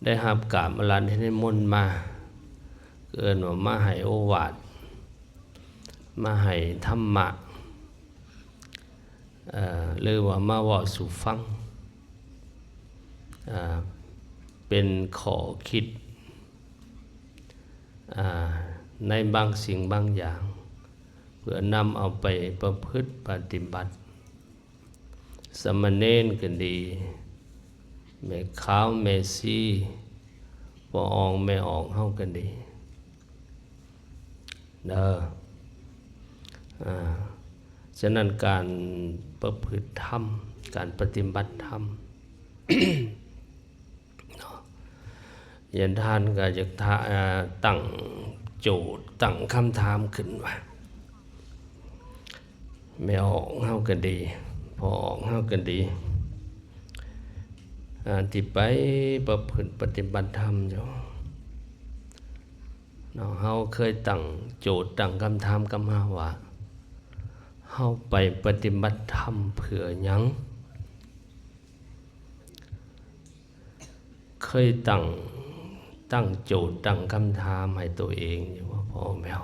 ໄດ້ຮັບກາບອາລາທິນິມົນມາ ເອີ້ນວ່າມາໃຫ້ໂອວາດ ມາໃຫ້ທຳມະ ເອີ ຫຼືວ່າມາເວົ້າສູ່ຟັງ ເປັນຂໍ້ຄິດ ໃນບາງສິ່ງບາງຢ່າງ ເພື່ອນຳເອົາໄປປະພຶດປະຕິບັດ. ສາມະເນນກໍດີ, ແມ່ຂາວແມ່ຊີ, ພໍ່ອອງແມ່ອອກເຮົາກໍດີເດີ. ອາ ສະນັ້ນການປະພຶດທຳ, ການປະຕິບັດທຳ ເນາະ ຍານທ່ານກໍຢາກ ອາ ຕັ້ງໂຈດ, ຕັ້ງຄຳຖາມຂຶ້ນວ່າ ແມ່ອອກເຮົາກໍດີ, ພໍ່ອອກເຮົາກໍດີ ອາ ທີ່ໄປປະພຶດປະຕິບັດທຳຢູ່ເນາະ, ເຮົາເຄີຍຕັ້ງໂຈດ, ຕັ້ງຄຳຖາມກັບເຮົາວ່າ ເຮົາໄປປະຕິບັດທຳເພື່ອຫຍັງ? ເຄີຍຕັ້ງ, ຕັ້ງໂຈດ, ຕັ້ງຄຳຖາມໃຫ້ໂຕເອງຢູ່ບໍ່ ພໍ່ແມ່?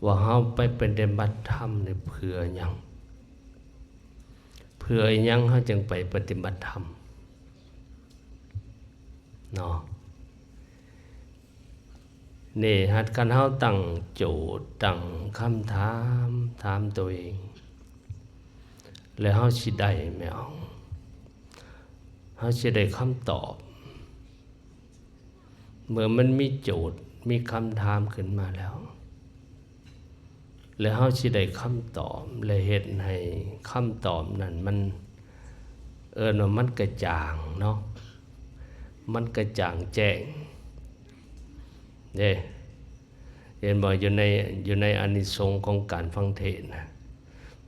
ວ່າເຮົາໄປປະຕິບັດທຳນີ້ເພື່ອຫຍັງ? ເພື່ອອີ່ຫຍັງເຮົາຈຶ່ງໄປປະຕິບັດທຳເນາະ? ນີ້ ຫາກຄັນເຮົາຕັ້ງໂຈດ, ຕັ້ງຄຳຖາມ, ຖາມໂຕເອງ ແລ້ວເຮົາຊິໄດ້ແມ່ນ ເຮົາຊິໄດ້ຄຳຕອບ. ເມື່ອມັນມີໂຈດ, ມີຄຳຖາມຂຶ້ນມາແລ້ວ ແລ້ວເຮົາຊິໄດ້ຄຳຕອບ ແລະ ເຮັດໃຫ້ຄຳຕອບນັ້ນມັນ ເອີ້ນວ່າມັນກະຈ່າງເນາະ, ມັນກະຈ່າງແຈ້ງເດ້. ເຫັນບໍ່? ຢູ່ໃນ, ຢູ່ໃນອານິສົງຂອງການຟັງເທດນະ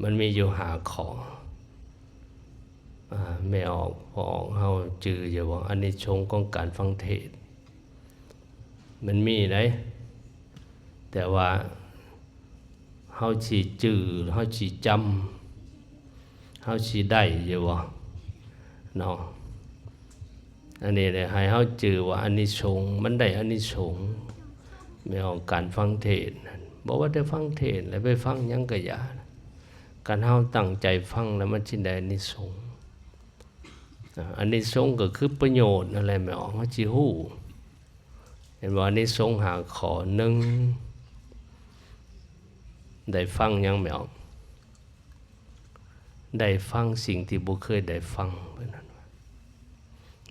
ມັນມີຢູ່ຫ້າຂໍ້. ອາ ແມ່ອອກ ພໍ່ອອກ ເຮົາຈື່ຢູ່ບໍ່? ອານິສົງຂອງການຟັງເທດ ມັນມີໃດ໋ ແຕ່ວ່າເຮົາຊິຈື່ ເຮົາຊິຈຳ ເຮົາຊິໄດ້ຢູ່ບໍ່ເນາະ? ອັນນີ້ແຫຼະ ໃຫ້ເຮົາຈື່ວ່າອານິສົງ ມັນໄດ້ອານິສົງ ແມ່ນຂອງການຟັງເທດນັ້ນ. ບໍ່ວ່າແຕ່ຟັງເທດແຫຼະ ໄປຟັງຫຍັງກະຢ່າ ຄັນເຮົາຕັ້ງໃຈຟັງແລ້ວ ມັນຊິໄດ້ອານິສົງ. ອາ ອານິສົງກໍຄືປະໂຫຍດນັ້ນແຫຼະ ແມ່ນອອກ ເຮົາຊິຮູ້. ເຫັນບໍ່? ອານິສົງຫ້າຂໍ້ ໜຶ່ງ ໄດ້ຟັງຫຍັງ ແມ່ນອອກ? ໄດ້ຟັງສິ່ງທີ່ບໍ່ເຄີຍໄດ້ຟັງ ເພິ່ນວ່າ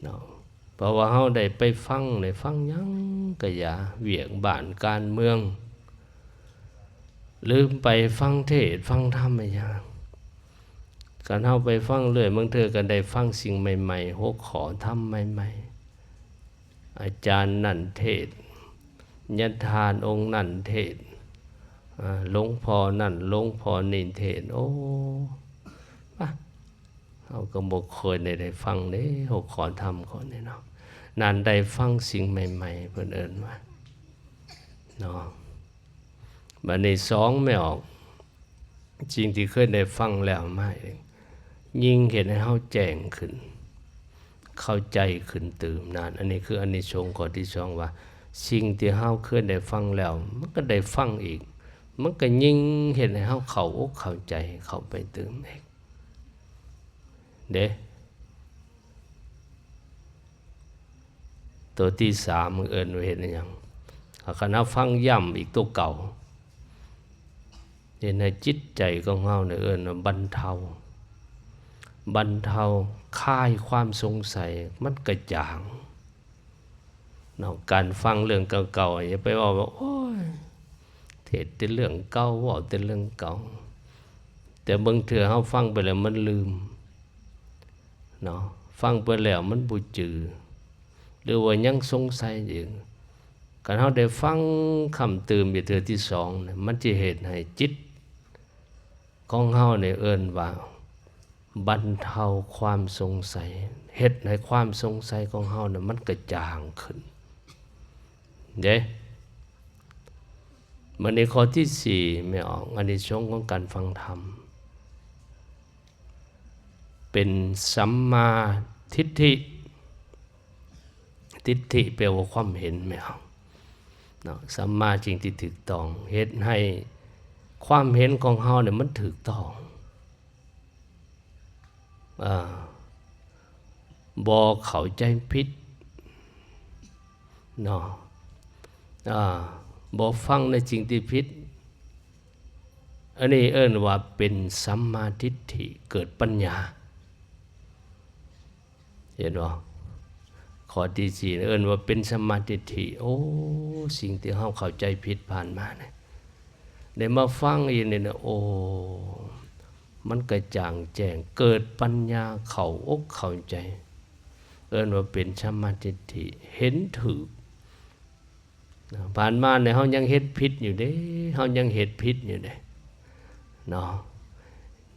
ເນາະ. ເພາະວ່າເຮົາໄດ້ໄປຟັງ ໄດ້ຟັງຫຍັງກະຢ່າ ວຽກບ້ານການເມືອງ ຫຼືໄປຟັງເທດຟັງທຳອີ່ຫຍັງ ຄັນເຮົາໄປຟັງເລື້ອຍ ບາງເທື່ອກໍໄດ້ຟັງສິ່ງໃໝ່ໆ ຫົວຂໍ້ທຳໃໝ່ໆ ອາຈານນັ້ນເທດ ຍາທ່ານອົງນັ້ນເທດ ອາ ຫຼວງພໍ່ນັ້ນ ຫຼວງພໍ່ນີ້ເທດ ໂອ້ ປະ ເຮົາກໍບໍ່ເຄີຍໄດ້ ໄດ້ຟັງເດ້ ຫົວຂໍ້ທຳຂໍ້ນີ້ເນາະ. ນັ້ນໄດ້ຟັງສິ່ງໃໝ່ໆ ເພິ່ນເອີ້ນວ່າເນາະ. ບາດນີ້ສອງ ແມ່ນອອກ ສິ່ງທີ່ເຄີຍໄດ້ຟັງແລ້ວມາອີກ ຍິ່ງເຮັດໃຫ້ເຮົາແຈ້ງຂຶ້ນ ເຂົ້າໃຈຂຶ້ນຕື່ມ. ນັ້ນ ອັນນີ້ຄືອານິສົງຂໍ້ທີສອງ ວ່າ ສິ່ງທີ່ເຮົາເຄີຍໄດ້ຟັງແລ້ວ ມັນກໍໄດ້ຟັງອີກ ມັນກໍຍິ່ງເຮັດໃຫ້ເຮົາເຂົ້າອົກເຂົ້າໃຈເຂົ້າໄປຕື່ມອີກເດ້. ໂຕທີສາມ ເອີ້ນວ່າເຮັດອີ່ຫຍັງ? ຄັນເຮົາຟັງຢ້ຳອີກໂຕເກົ່າ ເຮັດໃຫ້ຈິດໃຈຂອງເຮົານີ້ ເອີ້ນວ່າບັນເທົາ ບັນເທົາ ຄາຍຄວາມສົງໄສ ມັນກະຈ່າງເນາະ. ການຟັງເລື່ອງເກົ່າໆ ຢ່າໄປເວົ້າວ່າ ໂອ້ຍ ເທດແຕ່ເລື່ອງເກົ່າ ເວົ້າແຕ່ເລື່ອງເກົ່າ ແຕ່ບາງເທື່ອເຮົາຟັງໄປແລ້ວມັນລືມ ເນາະ ຟັງໄປແລ້ວມັນບໍ່ຈື່ ຫຼືວ່າຍັງສົງໄສຢູ່. ຄັນເຮົາໄດ້ຟັງຄຳຕື່ມອີກເທື່ອທີສອງນະ ມັນຈະເຮັດໃຫ້ຈິດຂອງເຮົານີ້ ເອີ້ນວ່າບັນເທົາຄວາມສົງໄສ ເຮັດໃຫ້ຄວາມສົງໄສຂອງເຮົານະ ມັນກະຈ່າງຂຶ້ນເດ້. ບັດນີ້ຂໍ້ທີສີ່ ແມ່ນອອກ ອານິສົງຂອງການຟັງທຳ ເປັນສຳມາທິດຖິ. ທິດຖິແປວ່າຄວາມເຫັນແມ່ນເນາະ, ສຳມາສິ່ງທີ່ຖືກຕ້ອງ ເຮັດໃຫ້ຄວາມເຫັນຂອງເຮົານີ້ມັນຖືກຕ້ອງ. ອ່າ ບໍ່ເຂົ້າໃຈຜິດເນາະ, ອ່າ ບໍ່ຟັງໃນສິ່ງທີ່ຜິດ. ອັນນີ້ເອີ້ນວ່າເປັນສຳມາທິດຖິ ເກີດປັນຍາ. ເຫັນບໍ່? ຂໍ້ທີສີ່ເອີ້ນວ່າເປັນສຳມາທິດຖິ. ໂອ້ ສິ່ງທີ່ເຮົາເຂົ້າໃຈຜິດຜ່ານມານີ້ ໄດ້ມາຟັງອີກນີ້ນະ ໂອ້ ມັນກະຈ່າງແຈ້ງ ເກີດປັນຍາ ເຂົ້າອົກເຂົ້າໃຈ ເອີ້ນວ່າເປັນສຳມາທິດຖິ ເຫັນຖືກ. ນະ ຜ່ານມານີ້ເຮົາຍັງເຮັດຜິດຢູ່ເດ້ ເຮົາຍັງເຮັດຜິດຢູ່ເດ້ເນາະ.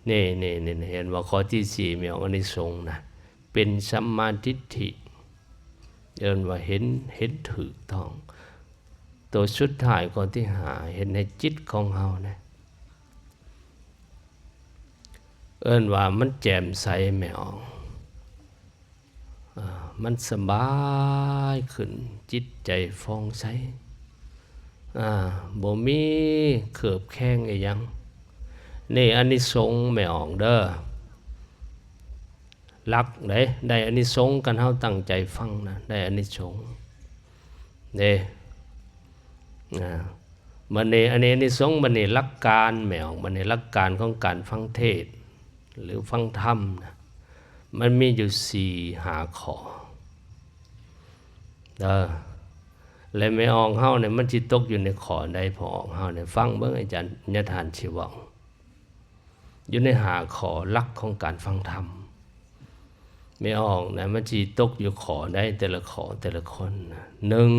ນີ້ ນີ້ ນີ້ ເຫັນວ່າຂໍ້ທີສີ່ແມ່ນອານິສົງນະ ເປັນສຳມາທິດຖິ ເອີ້ນວ່າເຫັນ ເຫັນຖືກຕ້ອງ. ໂຕສຸດທ້າຍ ຂໍ້ທີຫ້າ ເຮັດໃຫ້ຈິດຂອງເຮົານະ ເອີ້ນວ່າມັນແຈ່ມໃສແມ່ອອງ. ອ່າ ມັນສະບາຍຂຶ້ນ ຈິດໃຈຟອງໃສ ອ່າ ບໍ່ມີເຄີບແຄງອີ່ຫຍັງ. ນີ້ອານິສົງແມ່ອອກເດີ ຫຼັກເດ້ ໄດ້ອານິສົງ ຄັນເຮົາຕັ້ງໃຈຟັງນະ ໄດ້ອານິສົງເດ້. ອ່າ ບັດນີ້ ອັນນີ້ອານິສົງ ບັດນີ້ຫຼັກການແມ່ອອກ ບັດນີ້ຫຼັກການຂອງການຟັງເທດ ຫຼື ຟັງທຳນະ ມັນມີຢູ່ສີ່ຫ້າຂໍ້ເດີ. ແລະ ແມ່ອອກເຮົານີ້ ມັນຊິຕົກຢູ່ໃນຂໍ້ໃດ ພໍ່ອອກເຮົານີ້ ຟັງເບິ່ງ ອາຈານຍະທ່ານຊິເວົ້າ ຢູ່ໃນຫ້າຂໍ້ຫຼັກຂອງການຟັງທຳ. ແມ່ອອກນະ ມັນຊິຕົກຢູ່ຂໍ້ໃດ ແຕ່ລະຂໍ້ ແຕ່ລະຄົນນະ. ໜຶ່ງ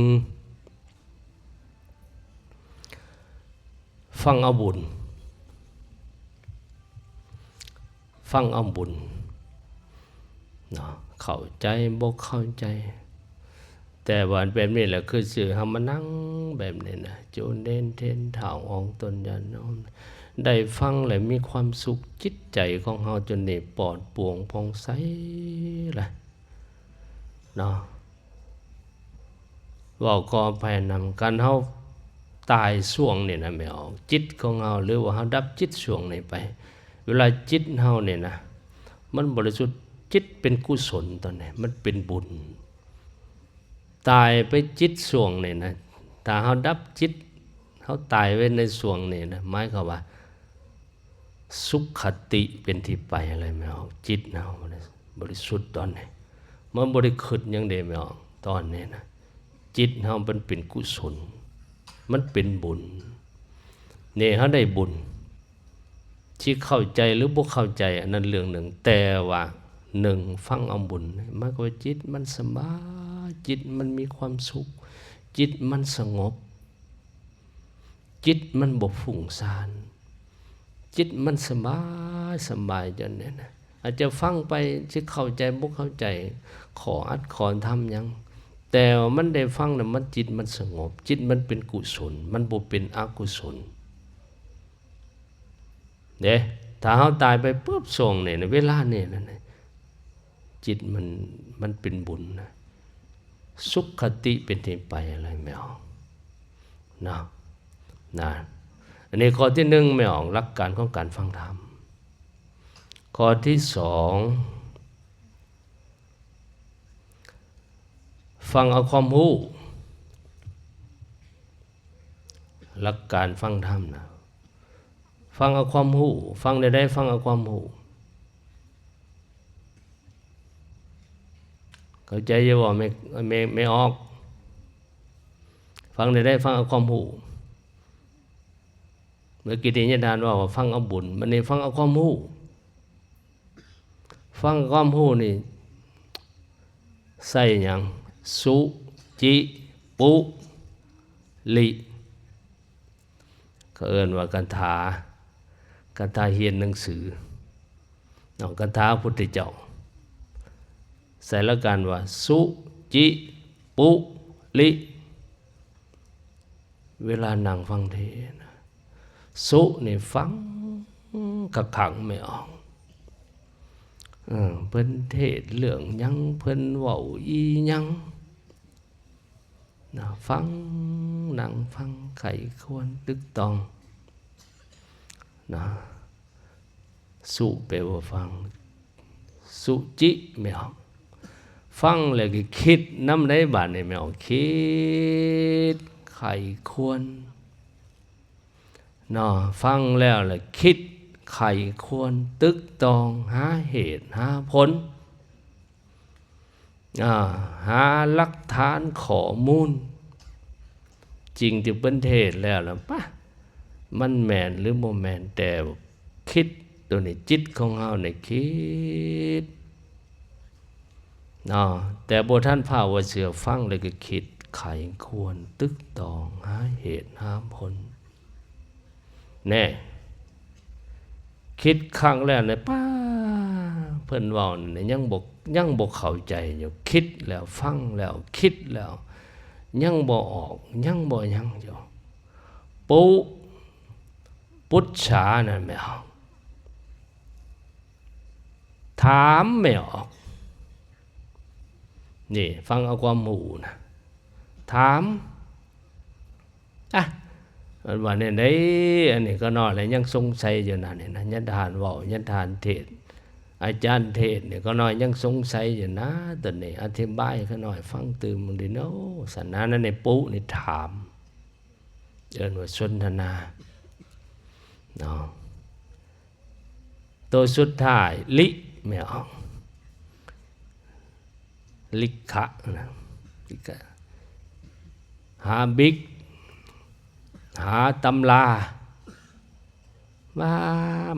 ຟັງເອົາບຸນ ຟັງເອົາບຸນເນາະ ເຂົ້າໃຈບໍ່ເຂົ້າໃຈ. ແຕ່ວ່າແບບນີ້ແຫຼະ ຄືຊື່ເຮົາມານັ່ງແບບນີ້ນະ ໂຈນເດນເທນທ້າວອອງຕົນຍາດໂຍມ ໄດ້ຟັງແລ້ວມີຄວາມສຸກ ຈິດໃຈຂອງເຮົາຈົນນີ້ປອດໂປ່ງຜ່ອງໃສລະ ເນາະ ເວົ້າຂໍອະໄພນຳ. ຄັນເຮົາຕາຍຊ່ວງນີ້ນະແມ່ອອກ ຈິດຂອງເຮົາ ຫຼືວ່າເຮົາດັບຈິດຊ່ວງນີ້ໄປ ເວລາຈິດເຮົານີ້ນະ ມັນບໍລິສຸດ ຈິດເປັນກຸສົນ ຕອນນີ້ມັນເປັນບຸນ. ຕາຍໄປຈິດຊ່ວງນີ້ນະ ຖ້າເຮົາດັບຈິດ ເຮົາຕາຍໄປໃນຊ່ວງນີ້ນະ ໝາຍຄວາມວ່າ ສຸຂະຕິເປັນທີ່ໄປເລີຍແມ່ອອກ. ຈິດເຮົາບໍລິສຸດຕອນນີ້ ມັນບໍ່ໄດ້ຄິດຫຍັງເດ້ແມ່ອອກ. ຕອນນີ້ນະ ຈິດເຮົາມັນເປັນກຸສົນ ມັນເປັນບຸນ. ນີ້ເຮົາໄດ້ບຸນ ຊິເຂົ້າໃຈຫຼືບໍ່ເຂົ້າໃຈ ອັນນັ້ນເລື່ອງໜຶ່ງ, ແຕ່ວ່າ ໜຶ່ງ ຟັງເອົາບຸນ ໝາຍຄວາມວ່າຈິດມັນສະບາຍ, ຈິດມັນມີຄວາມສຸກ, ຈິດມັນສະຫງົບ, ຈິດມັນບໍ່ຟຸ້ງຊານ, ຈິດມັນສະບາຍ, ສະບາຍຈົນນັ້ນນະ ອາດຈະຟັງໄປຊິເຂົ້າໃຈບໍ່ເຂົ້າໃຈ ຂໍ້ອັດຂໍ້ທຳຫຍັງ, ແຕ່ວ່າມັນໄດ້ຟັງແລ້ວ ມັນ ຈິດມັນສະຫງົບ, ຈິດມັນເປັນກຸສົນ, ມັນບໍ່ເປັນອະກຸສົນ. ເດ້ ຖ້າເຮົາຕາຍໄປປຶບ ຊ່ວງນີ້ນະ ເວລານີ້ນະ ຈິດມັນ ມັນເປັນບຸນນະ ສຸຂະຕິເປັນທີ່ໄປເລີຍແມ່ອອກເນາະ ນະ. ອັນນີ້ຂໍ້ທີໜຶ່ງແມ່ອອກ ຫຼັກການຂອງການຟັງທຳ. ຂໍ້ທີສອງ ຟັງເອົາຄວາມຮູ້. ຫຼັກການຟັງທຳນະ ຟັງເອົາຄວາມຮູ້. ຟັງແນວໃດ? ຟັງເອົາຄວາມຮູ້. ເຂົ້າໃຈຢູ່ບໍ່ ແມ່ ແມ່ ແມ່ອອກ? ຟັງແນວໃດ? ຟັງເອົາຄວາມຮູ້. ເມື່ອກີ້ນີ້ຍາທ່ານເວົ້າວ່າຟັງເອົາບຸນ, ບັດນີ້ຟັງເອົາຄວາມຮູ້. ຟັງຄວາມຮູ້ນີ້ໃສ່ຫຍັງ? ສຸ ຈິ ປຸ ລິ ເຂົາເອີ້ນວ່າຄາຖາ, ຄາຖາຮຽນໜັງສືເນາະ, ຄາຖາພຸດທະເຈົ້າ ໃສ່ຫຼັກການວ່າ ສຸ ຈິ ປຸ ລິ. ເວລານັ່ງຟັງເທດນະ ສຸນີ້ຟັງຄັກໆ ແມ່ອອກ. ເອີ ເພິ່ນເທດເລື່ອງຫຍັງ? ເພິ່ນເວົ້າອີ່ຫຍັງ? ນະ ຟັງ ນັ່ງຟັງ ໃຄ່ຄວນ ຕຶກຕອງ ນະ ສຸ ແປວ່າຟັງ ສຸຈິ ແມ່ນອອກ ຟັງແລ້ວກໍຄິດນຳໄດ້ ບາດນີ້ແມ່ນອອກ ຄິດ ໃຄ່ຄວນ ເນາະ ຟັງແລ້ວລະຄິດ ໃຄ່ຄວນ ຕຶກຕອງ ຫາເຫດຫາຜົນ ອາ ຫາຫຼັກຖານຂໍ້ມູນ ສິ່ງທີ່ເພິ່ນເທດແລ້ວລະ ປະ ມັນແມ່ນຫຼືບໍ່ແມ່ນ ແຕ່ຄິດ ໂຕນີ້ຈິດຂອງເຮົານີ້ຄິດ ເນາະ ແຕ່ບໍ່ທັນພາວວ່າເຊື່ອ ຟັງແລ້ວກໍຄິດ ໃຄ່ຄວນ ຕຶກຕອງ ຫາເຫດຫາຜົນ ແນ່ ຄິດຄັກແລ້ວນະ ປ້າ ເພິ່ນເວົ້ານັ້ນ ຍັງບໍ່ ຍັງບໍ່ເຂົ້າໃຈຢູ່ ຄິດແລ້ວ ຟັງແລ້ວ ຄິດແລ້ວ ຍັງບໍ່ອອກ ຍັງບໍ່ຫຍັງຢູ່ ປຸ ປຸດສານັ້ນແມ່ນ ຖາມແມ່ນອອກ ນີ້ ຟັງເອົາຄວາມຮູ້ນະ ຖາມ ອະ ເພິ່ນວ່າແນວໃດ ອັນນີ້ຂ້ານ້ອຍລະຍັງສົງໄສຢູ່ນະ ນີ້ນະ ຍາທ່ານເວົ້າ ຍາທ່ານເທດ ອາຈານເທດນີ້ ຂ້ານ້ອຍຍັງສົງໄສຢູ່ນະ ໂຕນີ້ ອະທິບາຍຂ້ານ້ອຍຟັງຕື່ມເບິ່ງເດີເນາະ ຊັ້ນນະ ນັ້ນໃນປຸນີ້ຖາມ ເອີ້ນວ່າສົນທະນາເນາະ ໂຕສຸດທ້າຍ ລິ ແມ່ນອອກ ລິຂະນະ ລິຂະ ຫາບິກ ຫາຕຳລາ ວ່າ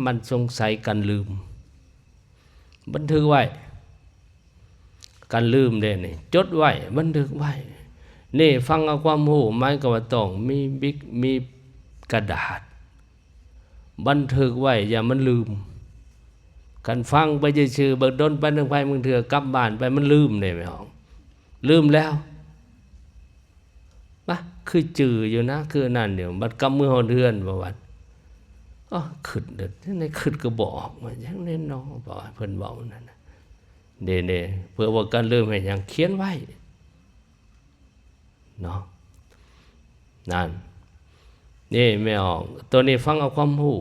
ມັນສົງໄສກັນລືມ ບັນທຶກໄວ້ ກັນລືມເດ້ນີ້ ຈົດໄວ້ ບັນທຶກໄວ້ ນີ້ ຟັງເອົາຄວາມຮູ້ ໝາຍຄວາມວ່າຕ້ອງມີບິກ ມີກະດາດ ບັນທຶກໄວ້ ຢ່າມັນລືມ ຄັນຟັງໄປຊື່ໆ ບັກດົນໄປໜຶ່ງໄປ ບາງເທື່ອກັບບ້ານໄປ ມັນລືມເດ້ແມ່ນອອກ ລືມແລ້ວ ບາ ຄືຈື່ຢູ່ນະ ຄືອັນນັ້ນຢູ່ ບັດກັບມືຮອດເຮືອນ ບໍ່ວ່າ ອໍ ຄຶດເດີ ຈັ່ງໃດຄຶດກໍບໍ່ອອກ ວ່າຫຍັງແນ່ນໍ ເວົ້າໃຫ້ເພິ່ນເວົ້ານັ້ນນະ ເດ້ໆ ເພື່ອວ່າກັນລືມໃຫ້ຫຍັງ ຂຽນໄວ້ເນາະ ນັ້ນ ນີ້ແມ່ນອອກ ໂຕນີ້ຟັງເອົາຄວາມຮູ້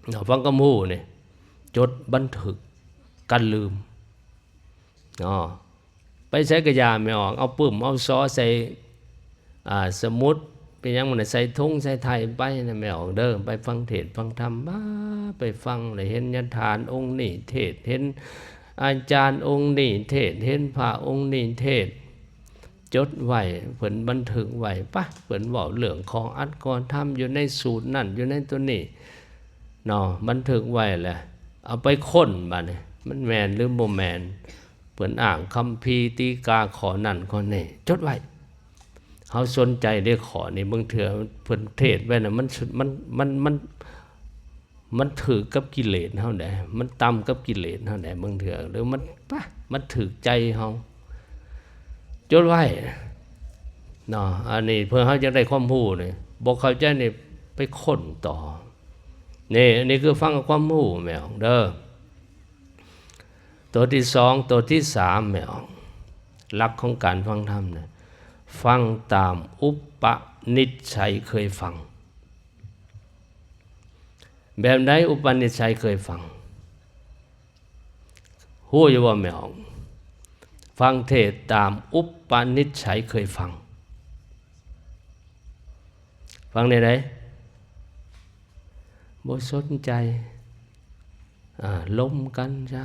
ເນາະ ຟັງຄວາມຮູ້ນີ້ ຈົດບັນທຶກ ກັນລືມເນາະ ໄປໃສກະຢ່າແມ່ອອກ ເອົາປຶ້ມເອົາຊໍໃສ່ ອ່າ ສະໝຸດ ເປັນຫຍັງມັນໃສ່ຖົງໃສ່ໄຖໄປນະແມ່ອອກເດີ ໄປຟັງເທດຟັງທຳ ບາ ໄປຟັງແລ້ວເຫັນຍາທ່ານອົງນີ້ເທດ ເຫັນອາຈານອົງນີ້ເທດ ເຫັນພະອົງນີ້ເທດ ຈົດໄວ້ ເພິ່ນບັນທຶກໄວ້ ປະ ເພິ່ນເວົ້າເລື່ອງຂໍ້ອັດຂໍ້ທຳຢູ່ໃນສູດນັ້ນ ຢູ່ໃນໂຕນີ້ເນາະ ບັນທຶກໄວ້ແລ້ວ ເອົາໄປຄົ້ນບາດນີ້ ມັນແມ່ນຫຼືບໍ່ແມ່ນ ເພິ່ນອ້າງຄຳພີຕີກາຂໍ້ນັ້ນຂໍ້ນີ້ ຈົດໄວ້ ເຮົາສົນໃຈເດ້ຂໍ້ນີ້ ບາງເທື່ອເພິ່ນເທດໄວ້ນະ ມັນ ມັນ ມັນ ມັນ ມັນຖືກກັບກິເລດເຮົາໃດ ມັນຕ່ຳກັບກິເລດເຮົາໃດ ບາງເທື່ອ ຫຼືມັນ ປະ ມັນຖືກໃຈເຮົາ ຈົດໄວ້ເນາະ ອັນນີ້ເພື່ອເຮົາຈະໄດ້ຄວາມຮູ້ນີ້ ບໍ່ເຂົ້າໃຈນີ້ໄປຄົ້ນຕໍ່ ນີ້ ອັນນີ້ຄືຟັງຄວາມຮູ້ແມ່ອອກເດີ ໂຕທີສອງ ໂຕທີສາມແມ່ອອກ ຫຼັກຂອງການຟັງທຳນະ ຟັງຕາມອຸປະນິດໄສເຄີຍຟັງ ແບບໃດອຸປະນິດໄສເຄີຍຟັງ ຮູ້ຢູ່ບໍ່ແມ່ອອກ ຟັງເທດຕາມອຸປະນິດໄສເຄີຍຟັງ ຟັງແນວໃດ ບໍ່ສົນໃຈ ອາ ລົມກັນຊະ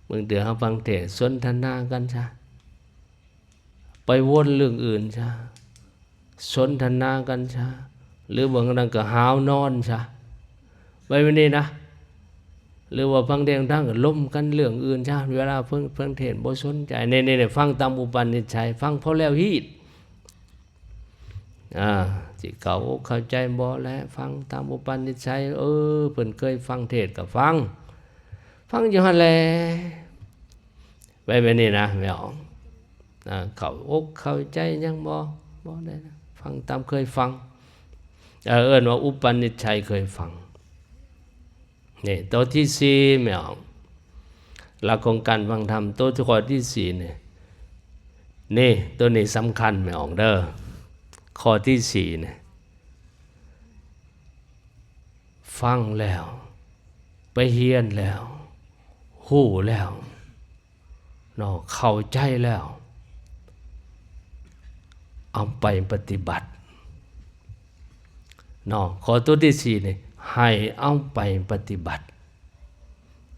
ບາງເທື່ອເຮົາຟັງເທດສົນທະນາກັນຊະ ໄປວົນເລື່ອງອື່ນຊະ ສົນທະນາກັນຊະ ຫຼືບາງຄັ້ງກໍຫາວນອນຊະ ໄປແບບນີ້ນະ ຫຼືວ່າຟັງເທດທາງກໍລົມກັນເລື່ອງອື່ນຊະ ເວລາເພິ່ນ ເພິ່ນເທດບໍ່ສົນໃຈ ນີ້ໆ ຟັງຕາມອຸປະນິດໄສ ຟັງພໍແລ້ວຮີດ ອາ ຊິເຂົ້າອົກເຂົ້າໃຈບໍ່ແລະ ຟັງຕາມອຸປະນິດໄສ ເອີ ເພິ່ນເຄີຍຟັງເທດກໍຟັງ ຟັງຢູ່ຫັ້ນແຫຼະ ໄປແບບນີ້ນະ ແມ່ອອກ ອາ ເຂົ້າອົກເຂົ້າໃຈຫຍັງບໍ່ ບໍ່ໄດ້ນະ ຟັງຕາມເຄີຍຟັງ ເອີ ເອີ້ນວ່າອຸປະນິດໄສເຄີຍຟັງ. ນີ້ ໂຕທີສີ່ແມ່ອອກ ຫຼັກຂອງການຟັງທຳ ໂຕຂໍ້ທີສີ່ນີ້ ນີ້ ໂຕນີ້ສຳຄັນແມ່ອອກເດີ. ຂໍ້ທີສີ່ນີ້ ຟັງແລ້ວ ໄປຮຽນແລ້ວ ຮູ້ແລ້ວເນາະ ເຂົ້າໃຈແລ້ວ ເອົາໄປປະຕິບັດເນາະ. ຂໍ້ໂຕທີສີ່ນີ້ ໃຫ້ເອົາໄປປະຕິບັດ.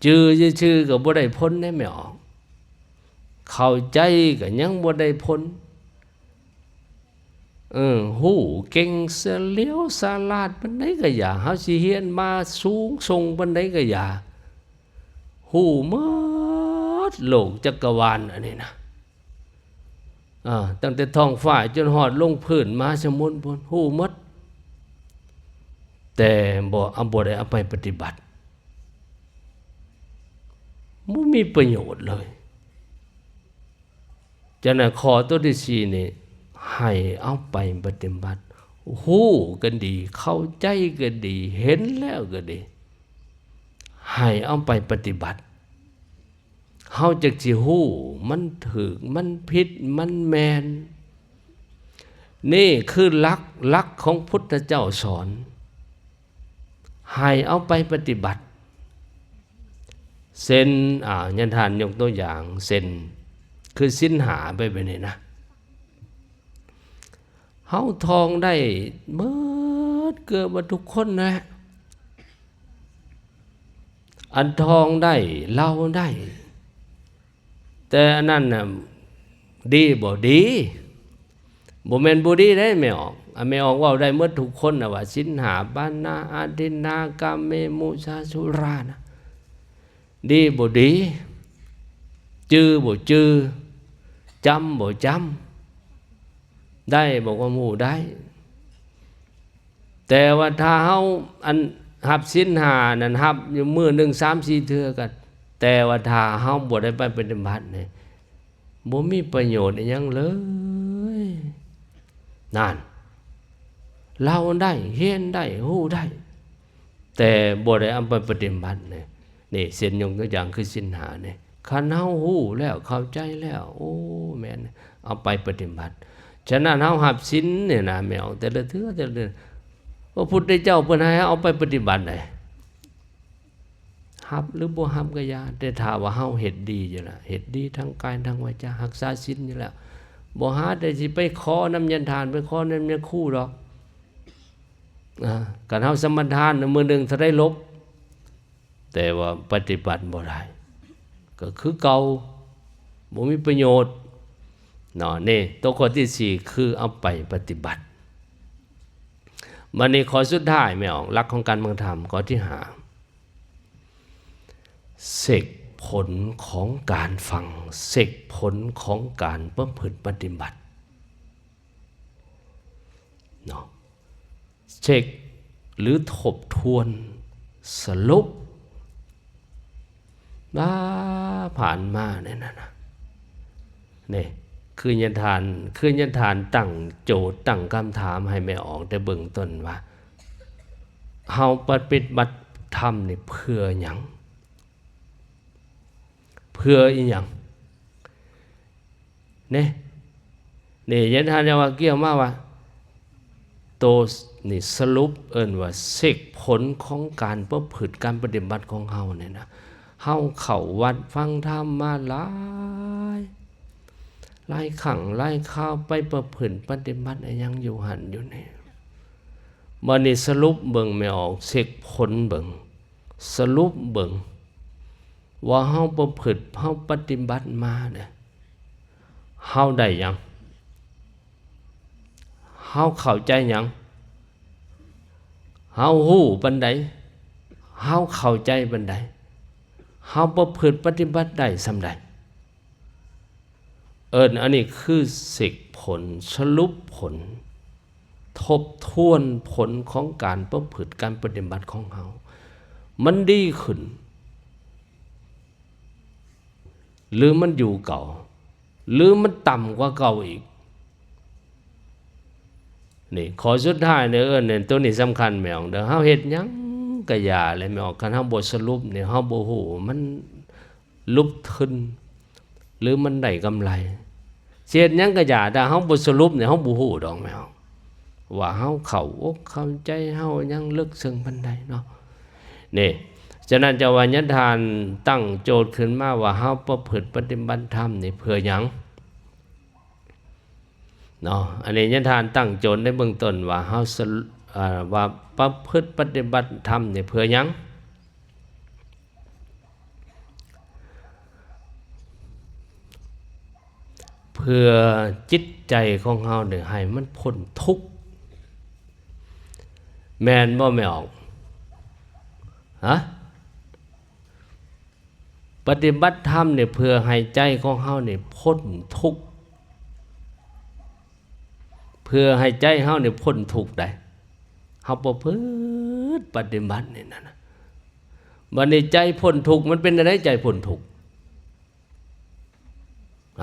ຈື່ຊື່ໆກໍບໍ່ໄດ້ຜົນເດ້ແມ່ອອກ. ເຂົ້າໃຈກໍຍັງບໍ່ໄດ້ຜົນ. ເອີ ຮູ້ເກັ່ງສະຫຼຽວສະຫຼາດປານໃດກໍຢ່າ, ເຮົາຊິຮຽນມາສູງສົ່ງປານໃດກໍຢ່າ, ຮູ້ໝົດໂລກຈັກກະວານອັນນີ້ນະ. ເອີ ຕັ້ງແຕ່ທ້ອງຟ້າຈົນຮອດລົງພື້ນມະຫາສະໝຸດພຸ້ນ ຮູ້ໝົດ, ແຕ່ບໍ່ ເອົາ ບໍ່ໄດ້ເອົາໄປປະຕິບັດ. ບໍ່ມີປະໂຫຍດເລີຍ. ຈະນັ້ນ ຂໍ້ໂຕທີສີ່ນີ້ ໃຫ້ເອົາໄປປະຕິບັດ. ຮູ້ກໍດີ ເຂົ້າໃຈກໍດີ ເຫັນແລ້ວກໍດີ ໃຫ້ເອົາໄປປະຕິບັດ. ເຮົາຈັກຊິຮູ້ ມັນຖືກ ມັນຜິດ ມັນແມ່ນ. ນີ້ຄືຫຼັກ ຫຼັກຂອງພຸດທະເຈົ້າສອນ. ໃຫ້ເອົາໄປປະຕິບັດ. ເຊັ່ນ ອາ ຍາທ່ານຍົກຕົວຢ່າງ ເຊັ່ນ ຄືສິນຫ້າໄປແບບນີ້ນະ, ເຮົາທ່ອງໄດ້ເໝິດ ເກືອບວ່າທຸກຄົນນະ ອັນທ່ອງໄດ້ ເລົ່າໄດ້. ແຕ່ອັນນັ້ນນະ ດີບໍ່? ດີ. ບໍ່ແມ່ນບໍ່ດີເດ້ແມ່ອອກ. ອາ ແມ່ອອກເວົ້າໄດ້ໝົດທຸກຄົນນະ ວ່າສິນຫ້າ ປານາ ອາທິນນາ ກາເມ ມຸສາ ສຸລານະ ດີບໍ່? ດີ. ຈື່ບໍ່? ຈື່. ຈຳບໍ່? ຈຳ. ໄດ້ບໍ່? ຄວາມຮູ້ໄດ້. ແຕ່ວ່າຖ້າເຮົາ ອັນ ຮັບສິນຫ້ານັ້ນ ຮັບຢູ່ມື້ໜຶ່ງສາມສີ່ເທື່ອກໍ, ແຕ່ວ່າຖ້າເຮົາບໍ່ໄດ້ໄປປະຕິບັດນີ້ ບໍ່ມີປະໂຫຍດອີ່ຫຍັງເລີຍ. ນັ້ນ ເລົ່າໄດ້ ຮຽນໄດ້ ຮູ້ໄດ້ ແຕ່ບໍ່ໄດ້ເອົາໄປປະຕິບັດນີ້. ນີ້ ເຊັ່ນຍົກຕົວຢ່າງຄືສິນຫ້ານີ້ ຄັນເຮົາຮູ້ແລ້ວ ເຂົ້າໃຈແລ້ວ ໂອ້ ແມ່ນ ເອົາໄປປະຕິບັດ. ສະນັ້ນ ເຮົາຮັບສິນນີ້ນະ ແມ່ອອກ ແຕ່ລະເທື່ອ ແຕ່ລະເທື່ອ ພະພຸດທະເຈົ້າເພິ່ນໃຫ້ເຮົາເອົາໄປປະຕິບັດໃດ໋. ຮັບຫຼືບໍ່ຮັບກໍຢ່າ, ແຕ່ຖ້າວ່າເຮົາເຮັດດີຢູ່ແລ້ວ ເຮັດດີທັງກາຍທັງວາຈາ ຮັກສາສິນຢູ່ແລ້ວ ບໍ່ຫາແຕ່ຊິໄປຂໍນຳຍາທ່ານ ໄປຂໍນຳຍາຄູດອກ. ອາ ຄັນເຮົາສະມາທານມື້ໜຶ່ງເທົ່າໃດລົບ ແຕ່ວ່າປະຕິບັດບໍ່ໄດ້ ກໍຄືເກົ່າ ບໍ່ມີປະໂຫຍດເນາະ. ນີ້ ຕົວຂໍ້ທີສີ່ ຄືເອົາໄປປະຕິບັດ. ບັດນີ້ຂໍ້ສຸດທ້າຍແມ່ອອກ ຫຼັກຂອງການເບິ່ງທຳ ຂໍ້ທີຫ້າ ເຊັກຜົນຂອງການຟັງ ເຊັກຜົນຂອງການປະພຶດປະຕິບັດເນາະ. ເຊັກ ຫຼື ທົບທວນ ສະຫຼຸບ ວ່າຜ່ານມານີ້ນະ ນີ້ ຄືຍາທ່ານ ຄືຍາທ່ານຕັ້ງໂຈດ ຕັ້ງຄຳຖາມໃຫ້ແມ່ອອກແຕ່ເບື້ອງຕົ້ນວ່າ ເຮົາປະຕິບັດທຳນີ້ເພື່ອຫຍັງ? ເພື່ອອີ່ຫຍັງ? ເນ ນີ້ ຍາທ່ານ ຍາວ່າກ່ຽວມາວ່າ ໂຕນີ້ສະຫຼຸບເອີ້ນວ່າເຊັກຜົນຂອງການປະພຶດ ການປະຕິບັດຂອງເຮົານີ້ນະ. ເຮົາເຂົ້າວັດຟັງທຳມາຫຼາຍ ຫຼາຍຄັ້ງຫຼາຍຄາວ ໄປປະພຶດປະຕິບັດອີ່ຫຍັງຢູ່ຫັ້ນຢູ່ນີ້. ບັດນີ້ສະຫຼຸບເບິ່ງແມ່ອອກ ເຊັກຜົນເບິ່ງ ສະຫຼຸບເບິ່ງວ່າເຮົາປະພຶດ ເຮົາປະຕິບັດມາເນຍ ເຮົາໄດ້ຫຍັງ? ເຮົາເຂົ້າໃຈຫຍັງ? ເຮົາຮູ້ປານໃດ? ເຮົາເຂົ້າໃຈປານໃດ? ເຮົາປະພຶດປະຕິບັດໄດ້ສ່ຳໃດ? ເອີ້ນ ອັນນີ້ຄືເຊັກຜົນ ສະຫຼຸບຜົນ ທົບທວນຜົນຂອງການປະພຶດ ການປະຕິບັດຂອງເຮົາ ມັນດີຂຶ້ນ ຫຼື ມັນຢູ່ເກົ່າ ຫຼື ມັນຕ່ຳກວ່າເກົ່າອີກ? ນີ້ ຂໍ້ສຸດທ້າຍນີ້ ເອີ້ນ ໂຕນີ້ສຳຄັນແມ່ອອກເດີ. ເຮົາເຮັດຫຍັງກະຢ່າແຫຼະແມ່ອອກ ຄັນເຮົາບໍ່ສະຫຼຸບນີ້ ເຮົາບໍ່ຮູ້ວ່າມັນ ຫຼຸບທຶນ ຫຼື ມັນໄດ້ກຳໄລ. ເຮັດຫຍັງກໍຢ່າ ຖ້າເຮົາບໍ່ສະຫຼຸບນີ້ ເຮົາບໍ່ຮູ້ດອກແມ່ນ ວ່າເຮົາເຂົ້າອົກເຂົ້າໃຈ ເຮົາຍັງເລິກເຊິ່ງປານໃດເນາະ. ນີ້ ສະນັ້ນເຈົ້າວ່າຍາທ່ານຕັ້ງໂຈດຂຶ້ນມາວ່າ ເຮົາປະພຶດປະຕິບັດທຳນີ້ເພື່ອຫຍັງ? ເນາະ ອັນນີ້ຍາທ່ານຕັ້ງໂຈດໃນເບື້ອງຕົ້ນວ່າເຮົາສະ ເອີ ວ່າປະພຶດປະຕິບັດທຳນີ້ເພື່ອຫຍັງ? ເພື່ອຈິດໃຈຂອງເຮົານີ້ໃຫ້ມັນພົ້ນທຸກ ແມ່ນບໍ່ແມ່ອອກ? ຮະ? ປະຕິບັດທຳນີ້ເພື່ອໃຫ້ໃຈຂອງເຮົານີ້ພົ້ນທຸກ ເພື່ອໃຫ້ໃຈເຮົານີ້ພົ້ນທຸກໄດ໋ ເຮົາປະພຶດປະຕິບັດນີ້ນະ. ບັດນີ້ໃຈພົ້ນທຸກ ມັນເປັນແນວໃດໃຈພົ້ນທຸກ?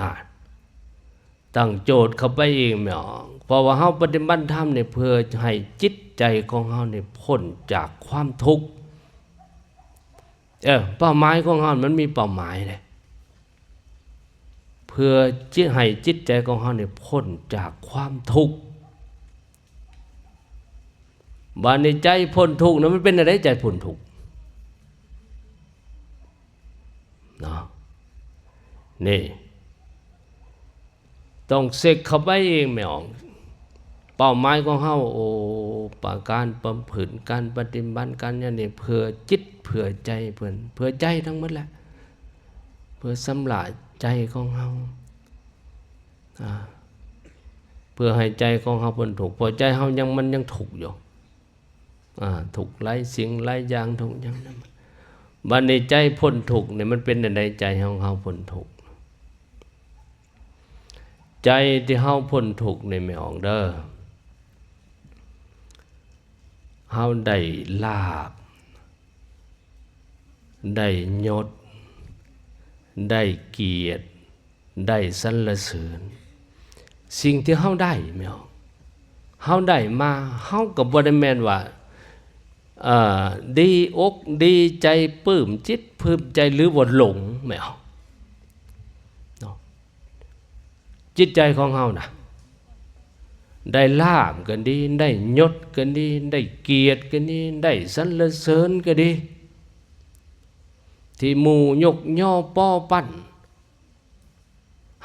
ອາ ຕັ້ງໂຈດເຂົ້າໄປອີກແມ່ອອກ ເພາະວ່າເຮົາປະຕິບັດທຳນີ້ເພື່ອໃຫ້ຈິດໃຈຂອງເຮົານີ້ພົ້ນຈາກຄວາມທຸກ. ເອີ ເປົ້າໝາຍຂອງເຮົາມັນມີເປົ້າໝາຍເດ້ ເພື່ອຈິດ ໃຫ້ຈິດໃຈຂອງເຮົານີ້ພົ້ນຈາກຄວາມທຸກ. ບາດນີ້ໃຈພົ້ນທຸກນະ ມັນເປັນແນວໃດໃຈພົ້ນທຸກ? ເນາະ ນີ້ ຕ້ອງເຊັກເຂົ້າໄປອີກແມ່ອອກ ເປົ້າໝາຍຂອງເຮົາ ໂອ້ ປະການປະພຶດ ການປະຕິບັດ ການຫຍັງນີ້ ເພື່ອຈິດເພື່ອໃຈເພິ່ນ ເພື່ອໃຈທັງໝົດແຫຼະ ເພື່ອຊຳລະໃຈຂອງເຮົາ ອາ ເພື່ອໃຫ້ໃຈຂອງເຮົາພົ້ນທຸກ ເພາະໃຈເຮົາຍັງ ມັນຍັງທຸກຢູ່. ອາ ທຸກຫຼາຍສິ່ງຫຼາຍຢ່າງ ທຸກຢ່າງນັ້ນ ບັດນີ້ໃຈພົ້ນທຸກນີ້ ມັນເປັນແນວໃດໃຈຂອງເຮົາພົ້ນທຸກ? ໃຈທີ່ເຮົາພົ້ນທຸກນີ້ແມ່ອອກເດີ ເຮົາໄດ້ລາບ ໄດ້ຍົດ ໄດ້ກຽດ ໄດ້ສັນລະເສີນ ສິ່ງທີ່ເຮົາໄດ້ແມ່ນ ເຮົາໄດ້ມາ ເຮົາກໍບໍ່ໄດ້ແມ່ນວ່າ ເອີ ດີອົກດີໃຈ ປຶ້ມຈິດປຶ້ມໃຈ ຫຼືວ່າຫຼົງແມ່ນເນາະ ຈິດໃຈຂອງເຮົານະ ໄດ້ລາບກໍດີ ໄດ້ຍົດກໍດີ ໄດ້ກຽດກໍດີ ໄດ້ສັນລະເສີນກໍດີ ທີ່ໝູ່ຍົກຍໍປໍປັ້ນ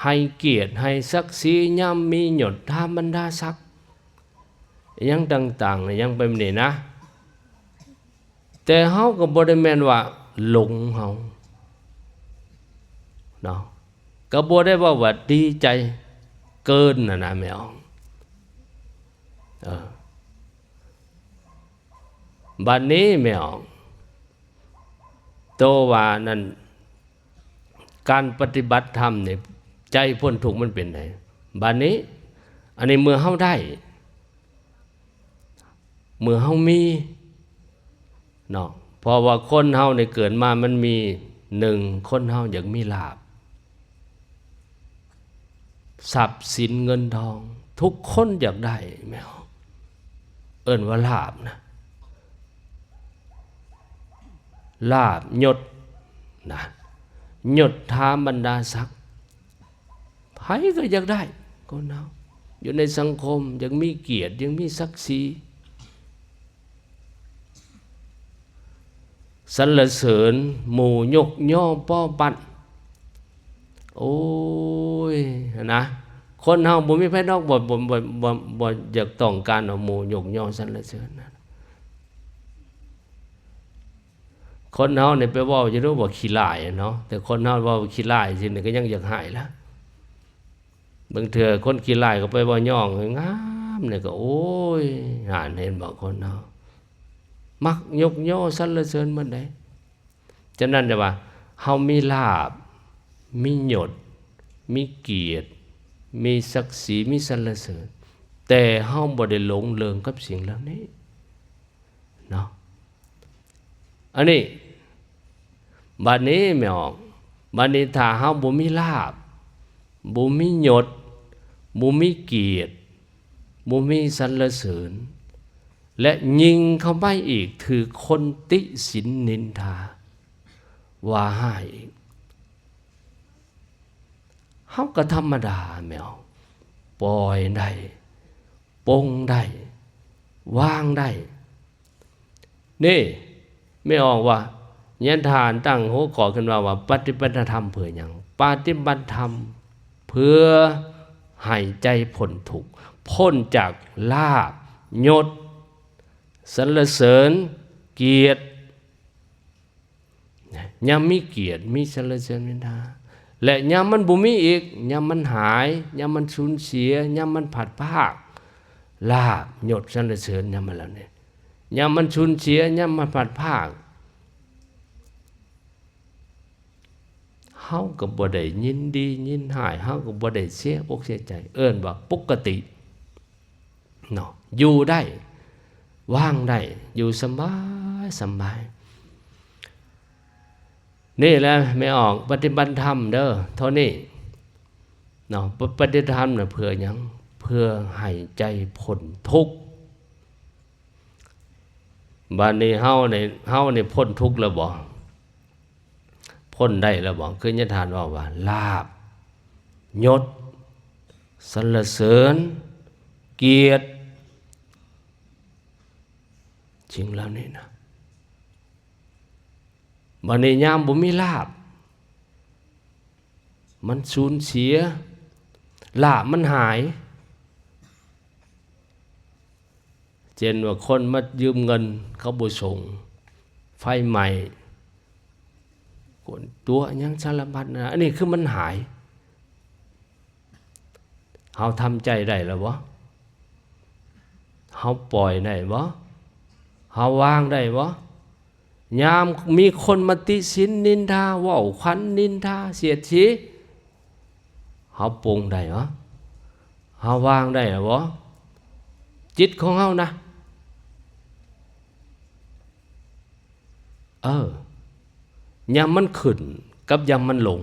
ໃຫ້ກຽດໃຫ້ສັກສີ ຍາມມີຍົດຖາບັນດາສັກ ອີ່ຫຍັງຕ່າງໆ ອີ່ຫຍັງແບບນີ້ນະ ແຕ່ເຮົາກໍບໍ່ໄດ້ແມ່ນວ່າຫຼົງເຮົາເນາະ ກໍບໍ່ໄດ້ເວົ້າວ່າດີໃຈເກີນຫັ້ນນະແມ່ອອກ ເອີ ບັດນີ້ແມ່ອອກ ໂຕວ່ານັ້ນ ການປະຕິບັດທຳນີ້ ໃຈພົ້ນທຸກມັນເປັນໃດ? ບາດນີ້ ອັນນີ້ເມື່ອເຮົາໄດ້ ເມື່ອເຮົາມີເນາະ ເພາະວ່າຄົນເຮົານີ້ເກີດມາມັນມີ ໜຶ່ງ ຄົນເຮົາຢາກມີລາບ ຊັບສິນເງິນທອງ ທຸກຄົນຢາກໄດ້ແມ່ນ ເອີ້ນວ່າລາບນະ ລາບຍົດນະ ຍົດຖາບັນດາສັກ ໃຜກໍຢາກໄດ້ ຄົນເຮົາຢູ່ໃນສັງຄົມ ຢາກມີກຽດ ຢາກມີສັກສີ ສັນລະເສີນ ໝູ່ຍົກຍໍປໍປັ້ນ ໂອ້ຍ ຫັ້ນນະ ຄົນເຮົາບໍ່ມີໃຜດອກ ບໍ່ ບໍ່ ບໍ່ ບໍ່ ບໍ່ຢາກຕ້ອງການວ່າໝູ່ຍົກຍໍສັນລະເສີນນະ ຄົນເຮົານີ້ໄປເວົ້າຢູ່ເດ້ວ່າຂີ້ລ້າຍເນາະ ແຕ່ຄົນເຮົາເວົ້າຂີ້ລ້າຍຊີ້ນີ້ກໍຍັງຢາກຮ້າຍລະ ບາງເທື່ອຄົນຂີ້ລ້າຍກໍໄປເວົ້າຍ້ອງງາມນີ້ກໍ ໂອ້ຍ ຫັ້ນເຫັນບໍ່ ຄົນເຮົາມັກຍົກຍໍສັນລະເສີນໝົດເດ້. ສະນັ້ນຈະວ່າເຮົາມີລາບ ມີຍົດ ມີກຽດ ມີສັກສີ ມີສັນລະເສີນ ແຕ່ເຮົາບໍ່ໄດ້ຫຼົງເລິງກັບສິ່ງເຫຼົ່ານີ້ເນາະ. ອັນນີ້ ບາດນີ້ແມ່ອອກ ບາດນີ້ຖ້າເຮົາບໍ່ມີລາບ ບໍ່ມີຍົດ ບໍ່ມີກຽດ ບໍ່ມີສັນລະເສີນ ແລະ ຍິ່ງເຂົ້າໄປອີກ ຖືກຄົນຕິສິນນິນທາວ່າຮ້າຍອີກ. ເຮົາກໍທຳມະດາແມ່ນ ປ່ອຍໄດ້ ປົງໄດ້ ວາງໄດ້. ນີ້ ແມ່ອອກວ່າ ຍາທ່ານຕັ້ງຫົວຂໍ້ຂຶ້ນມາວ່າ ປະຕິບັດທຳເພື່ອຫຍັງ? ປະຕິບັດທຳເພື່ອໃຫ້ໃຈພົ້ນທຸກ, ພົ້ນຈາກລາບ, ຍົດ, ສັນລະເສີນ, ກຽດ. ຍາມມີກຽດ, ມີສັນລະເສີນນິນທາ ແລະ ຍາມມັນບໍ່ມີອີກ, ຍາມມັນຫາຍ, ຍາມມັນສູນເສຍ, ຍາມມັນພັດພາກ, ລາບ, ຍົດ, ສັນລະເສີນ, ຍາມມັນເຫຼົ່ານີ້, ຍາມມັນສູນເສຍ, ຍາມມັນພັດພາກ, ເຮົາກໍບໍ່ໄດ້ຍິນດີຍິນຮ້າຍ, ເຮົາກໍບໍ່ໄດ້ເສຍອົກເສຍໃຈ, ເອີ້ນວ່າປົກກະຕິເນາະ, ຢູ່ໄດ້ ວາງໄດ້, ຢູ່ສະບາຍສະບາຍ. ນີ້ແຫຼະແມ່ອອກ ປະຕິບັດທຳເດີ ເທົ່ານີ້ເນາະ. ປະຕິບັດທຳນະເພື່ອຫຍັງ? ເພື່ອໃຫ້ໃຈພົ້ນທຸກ. ບາດນີ້ເຮົານີ້ ເຮົານີ້ພົ້ນທຸກແລ້ວບໍ່? ພົ້ນໄດ້ແລ້ວບໍ່? ຄືຍາທ່ານເວົ້າວ່າ ລາບ, ຍົດ, ສັນລະເສີນ, ກຽດ, ສິ່ງເຫຼົ່ານີ້ນະ. ບາດນີ້ຍາມບໍ່ມີລາບ, ມັນສູນເສຍ, ລາບມັນຫາຍ. ເຊັ່ນວ່າຄົນມາຢືມເງິນເຂົາບໍ່ສົ່ງ, ໄຟໄໝ້, ກວນຕົວະ ຫຍັງສາລະພັດນະ, ອັນນີ້ຄືມັນຫາຍ. ເຮົາທຳໃຈໄດ້ແລ້ວບໍ່? ເຮົາປ່ອຍໄດ້ບໍ່? ເຮົາວາງໄດ້ບໍ່? ຍາມມີຄົນມາຕິສິນນິນທາ, ເວົ້າຂວັນນິນທາ, ສຽດສີ, ເຮົາປົງໄດ້ບໍ່? ເຮົາວາງໄດ້ແລ້ວບໍ່? ຈິດຂອງເຮົານະ. ເອີ, ຍາມມັນຂຶ້ນກັບຍາມມັນລົງ,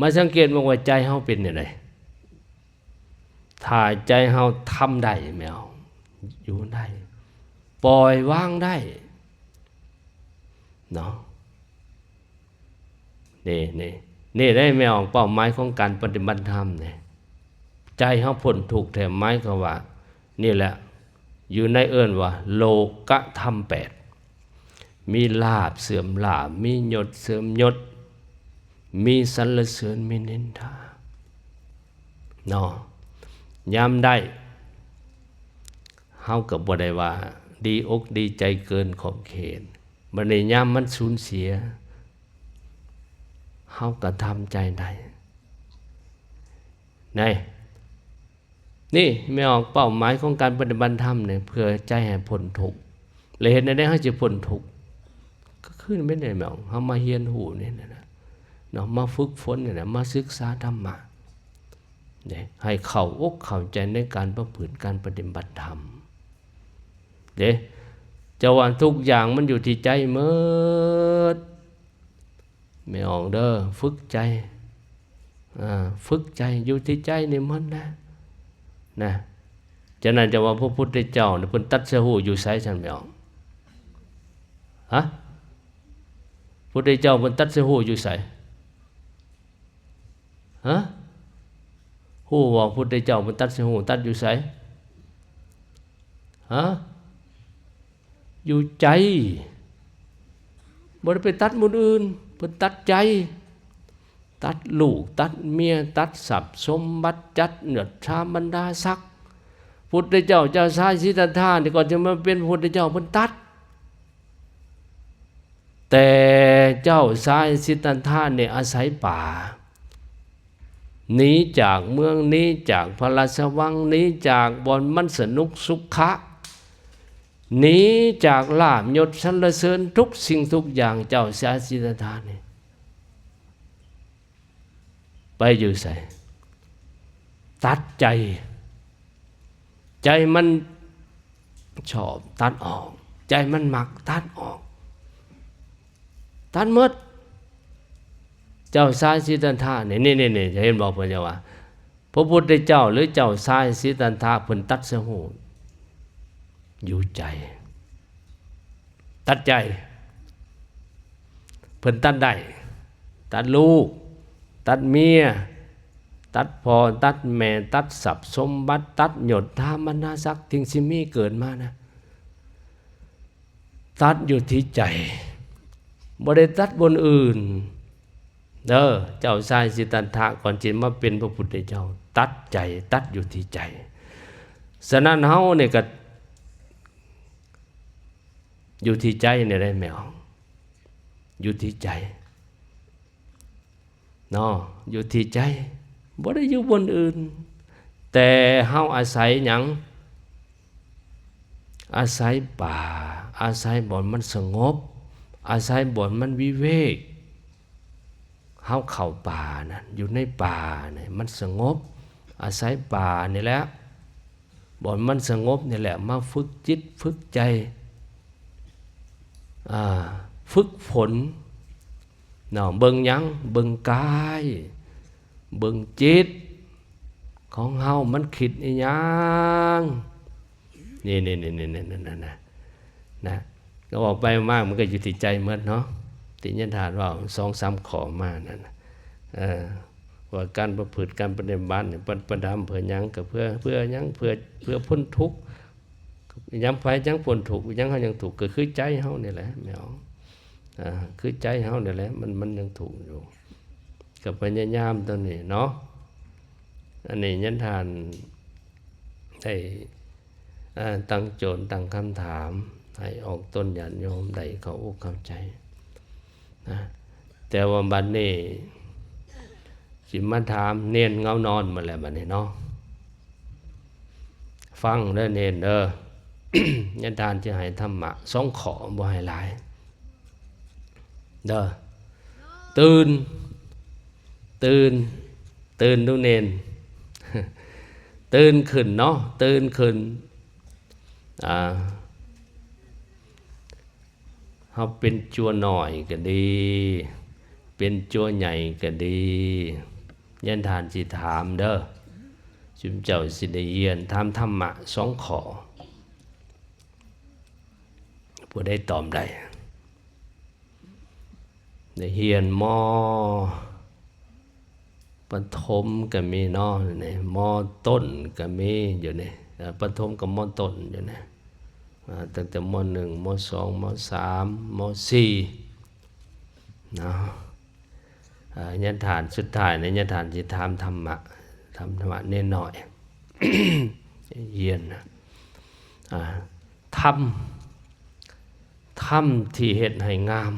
ມາສັງເກດເບິ່ງວ່າໃຈເຮົາເປັນແນວໃດ? ຖ້າໃຈເຮົາທຳໄດ້ແມ່ນ ຢູ່ໄດ້, ປ່ອຍວາງໄດ້ເນາະ. ນີ້ ນີ້ ນີ້ໄດ້ແມ່ນເປົ້າໝາຍຂອງການປະຕິບັດທຳນີ້, ໃຈເຮົາພົ້ນທຸກແທ້ ໝາຍຄວາມວ່າ ນີ້ແຫຼະ ຢູ່ໃນເອີ້ນວ່າໂລກະທຳແປດ, ມີລາບເສື່ອມລາບ, ມີຍົດເສື່ອມຍົດ, ມີສັນລະເສີນ ມີນິນທາເນາະ. ຍາມໄດ້ ເຮົາກໍບໍ່ໄດ້ວ່າດີອົກດີໃຈເກີນຂອບເຂດ, ບັດນີ້ຍາມມັນສູນເສຍ ເຮົາກໍທຳໃຈໄດ້. ໃນ ນີ້ແມ່ນເປົ້າໝາຍຂອງການປະຕິບັດທຳນີ້ ເພື່ອໃຈໃຫ້ພົ້ນທຸກ. ແລະ ເຮັດແນວໃດເຮົາຈະພົ້ນທຸກ? ກໍຄືແມ່ນແນວເຮົາມາຮຽນຮູ້ນີ້ນະເນາະ, ມາຝຶກຝົນນີ້ນະ, ມາສຶກສາທຳມະເດ້, ໃຫ້ເຂົ້າອົກເຂົ້າໃຈໃນການປະພຶດການປະຕິບັດທຳເດ້. ເຈົ້າວ່າທຸກຢ່າງມັນຢູ່ທີ່ໃຈໝົດ. ແມ່ອອກເດີ ຝຶກໃຈ ອາ ຝຶກໃຈ ຢູ່ທີ່ໃຈນີ້ໝົດນະ ນະ. ຈະນັ້ນຈະວ່າພະພຸດທະເຈົ້ານີ້ເພິ່ນຕັດສະຮູ້ຢູ່ໃສຊັ້ນແມ່ອອກ? ຮະ? ພຸດທະເຈົ້າເພິ່ນຕັດສະຮູ້ຢູ່ໃສ? ຮະ? ຮູ້ບໍ່ ພຸດທະເຈົ້າເພິ່ນຕັດສະຮູ້ ຕັດຢູ່ໃສ? ຮະ? ຢູ່ໃຈ. ບໍ່ໄດ້ໄປຕັດໝົດອື່ນ, ເພິ່ນຕັດໃຈ, ຕັດລູກ, ຕັດເມຍ, ຕັດຊັບສົມບັດ, ຕັດຍົດຖາບັນດາສັກ. ພຸດທະເຈົ້າ ເຈົ້າຊາຍສິດທັດຖານີ້ ກ່ອນຈະມາເປັນພຸດທະເຈົ້າ ເພິ່ນຕັດ. ແຕ່ເຈົ້າຊາຍສິດທັດຖານີ້ອາໄສປ່າ, ໜີຈາກເມືອງ, ໜີຈາກພະລາຊະວັງ, ໜີຈາກບ່ອນມັນສະໜຸກສຸຂະ, ໜີຈາກລາບຍົດສັນລະເສີນ ທຸກສິ່ງທຸກຢ່າງ. ເຈົ້າຊາຍສິດທັດຖານີ້ໄປຢູ່ໃສ? ຕັດໃຈ. ໃຈມັນຊອບ ຕັດອອກ, ໃຈມັນມັກ ຕັດອອກ, ຕັດໝົດ. ເຈົ້າຊາຍສິດທັດຖານີ້ ນີ້ ນີ້ ນີ້ ເຫັນບໍ່? ເພິ່ນຈະວ່າ ພະພຸດທະເຈົ້າ ຫຼື ເຈົ້າຊາຍສິດທັດຖາ ເພິ່ນຕັດສະຮູ້ຢູ່ໃຈ, ຕັດໃຈ. ເພິ່ນຕັດໄດ້, ຕັດລູກ, ຕັດເມຍ, ຕັດພໍ່ ຕັດແມ່ ຕັດຊັບສົມບັດ ຕັດຍົດຖາມະນະສັກທີ່ຊິມີເກີດມານະ ຕັດຢູ່ທີ່ໃຈ ບໍ່ໄດ້ຕັດບ່ອນອື່ນເດີ. ເຈົ້າຊາຍສິດທັດຖະ ກ່ອນຊິມາເປັນພະພຸດທະເຈົ້າ ຕັດໃຈ ຕັດຢູ່ທີ່ໃຈ. ສະນັ້ນເຮົານີ້ກະຢູ່ທີ່ໃຈນີ້ແຫຼະແມ່ອອງ ຢູ່ທີ່ໃຈ ເນາະ ຢູ່ທີ່ໃຈ ບໍ່ໄດ້ຢູ່ບ່ອນອື່ນ. ແຕ່ເຮົາອາໄສຫຍັງ? ອາໄສປ່າ ອາໄສບ່ອນມັນສະຫງົບ ອາໄສບ່ອນມັນວິເວກ. ເຮົາເຂົ້າປ່ານັ້ນ ຢູ່ໃນປ່ານີ້ມັນສະຫງົບ ອາໄສປ່ານີ້ແຫຼະ ບ່ອນມັນສະຫງົບນີ້ແຫຼະ ມາຝຶກຈິດຝຶກໃຈ ອາ ຝຶກຝົນເນາະ. ເບິ່ງຫຍັງ? ເບິ່ງກາຍ ເບິ່ງຈິດຂອງເຮົາ ມັນຄິດອີ່ຫຍັງ? ນີ້ໆໆໆ ນັ້ນນະ ນະ ກໍອອກໄປມາ ມັນກໍຢູ່ທີ່ໃຈໝົດເນາະ ທີ່ຍາທ່ານເວົ້າສອງສາມຂໍ້ມານັ້ນນະ ເອີ ວ່າການປະພຶດ ການປະຕິບັດນີ້ ປະ ປະດຳເພື່ອຫຍັງ? ກໍເພື່ອ ເພື່ອຫຍັງ? ເພື່ອ ເພື່ອພົ້ນທຸກ. ຍາມໃຜຈັ່ງພົ້ນທຸກ? ຫຍັງເຮົາຍັງທຸກ? ກໍຄືໃຈເຮົານີ້ແຫຼະແມ່ອອງ ອາ ຄືໃຈເຮົານີ້ແຫຼະ ມັນ ມັນຍັງທຸກຢູ່ ກໍພະຍາຍາມຕົວນີ້ເນາະ. ອັນນີ້ຍາທ່ານໄດ້ ເອີ ຕັ້ງໂຈດຕັ້ງຄຳຖາມໃຫ້ອອກຕົນຍາດໂຍມໄດ້ເຂົ້າອົກເຂົ້າໃຈນະ. ແຕ່ວ່າບັດນີ້ຊິມາຖາມເນນເງົານອນໝົດແລ້ວບັດນີ້ເນາະ. ຟັງເດີເນນເດີ ຍາທ່ານຈະໃຫ້ທຳມະສອງຂໍ້ ບໍ່ໃຫ້ຫຼາຍເດີ. ຕື່ນ ຕື່ນ ຕື່ນດູເນນ ຕື່ນຂຶ້ນເນາະ ຕື່ນຂຶ້ນ. ອ່າ ເຮົາເປັນຈົວນ້ອຍກໍດີ ເປັນຈົວໃຫຍ່ກໍດີ ຍາທ່ານຊິຖາມເດີ ຊຸມເຈົ້າຊິໄດ້ຮຽນ ຖາມທຳມະສອງຂໍ້ ຜູ້ໃດຕອບໄດ້ ໄດ້ຮຽນ ມ.ປະຖົມກໍມີເນາະ ນີ້ ມ.ຕົ້ນກໍມີຢູ່ນີ້ ເອີ ປະຖົມກັບ ມ.ຕົ້ນ ຢູ່ນີ້ ອ່າ ຕັ້ງແຕ່ ມ.ໜຶ່ງ ມ.ສອງ ມ.ສາມ ມ.ສີ່ ເນາະ. ອ່າ ຍາທ່ານ ສຸດທ້າຍນີ້ ຍາທ່ານຊິຖາມທຳມະ ຖາມທຳມະເນນນ້ອຍ ຮຽນ ອ່າ ທຳ ທຳທີ່ເຮັດໃຫ້ງາມ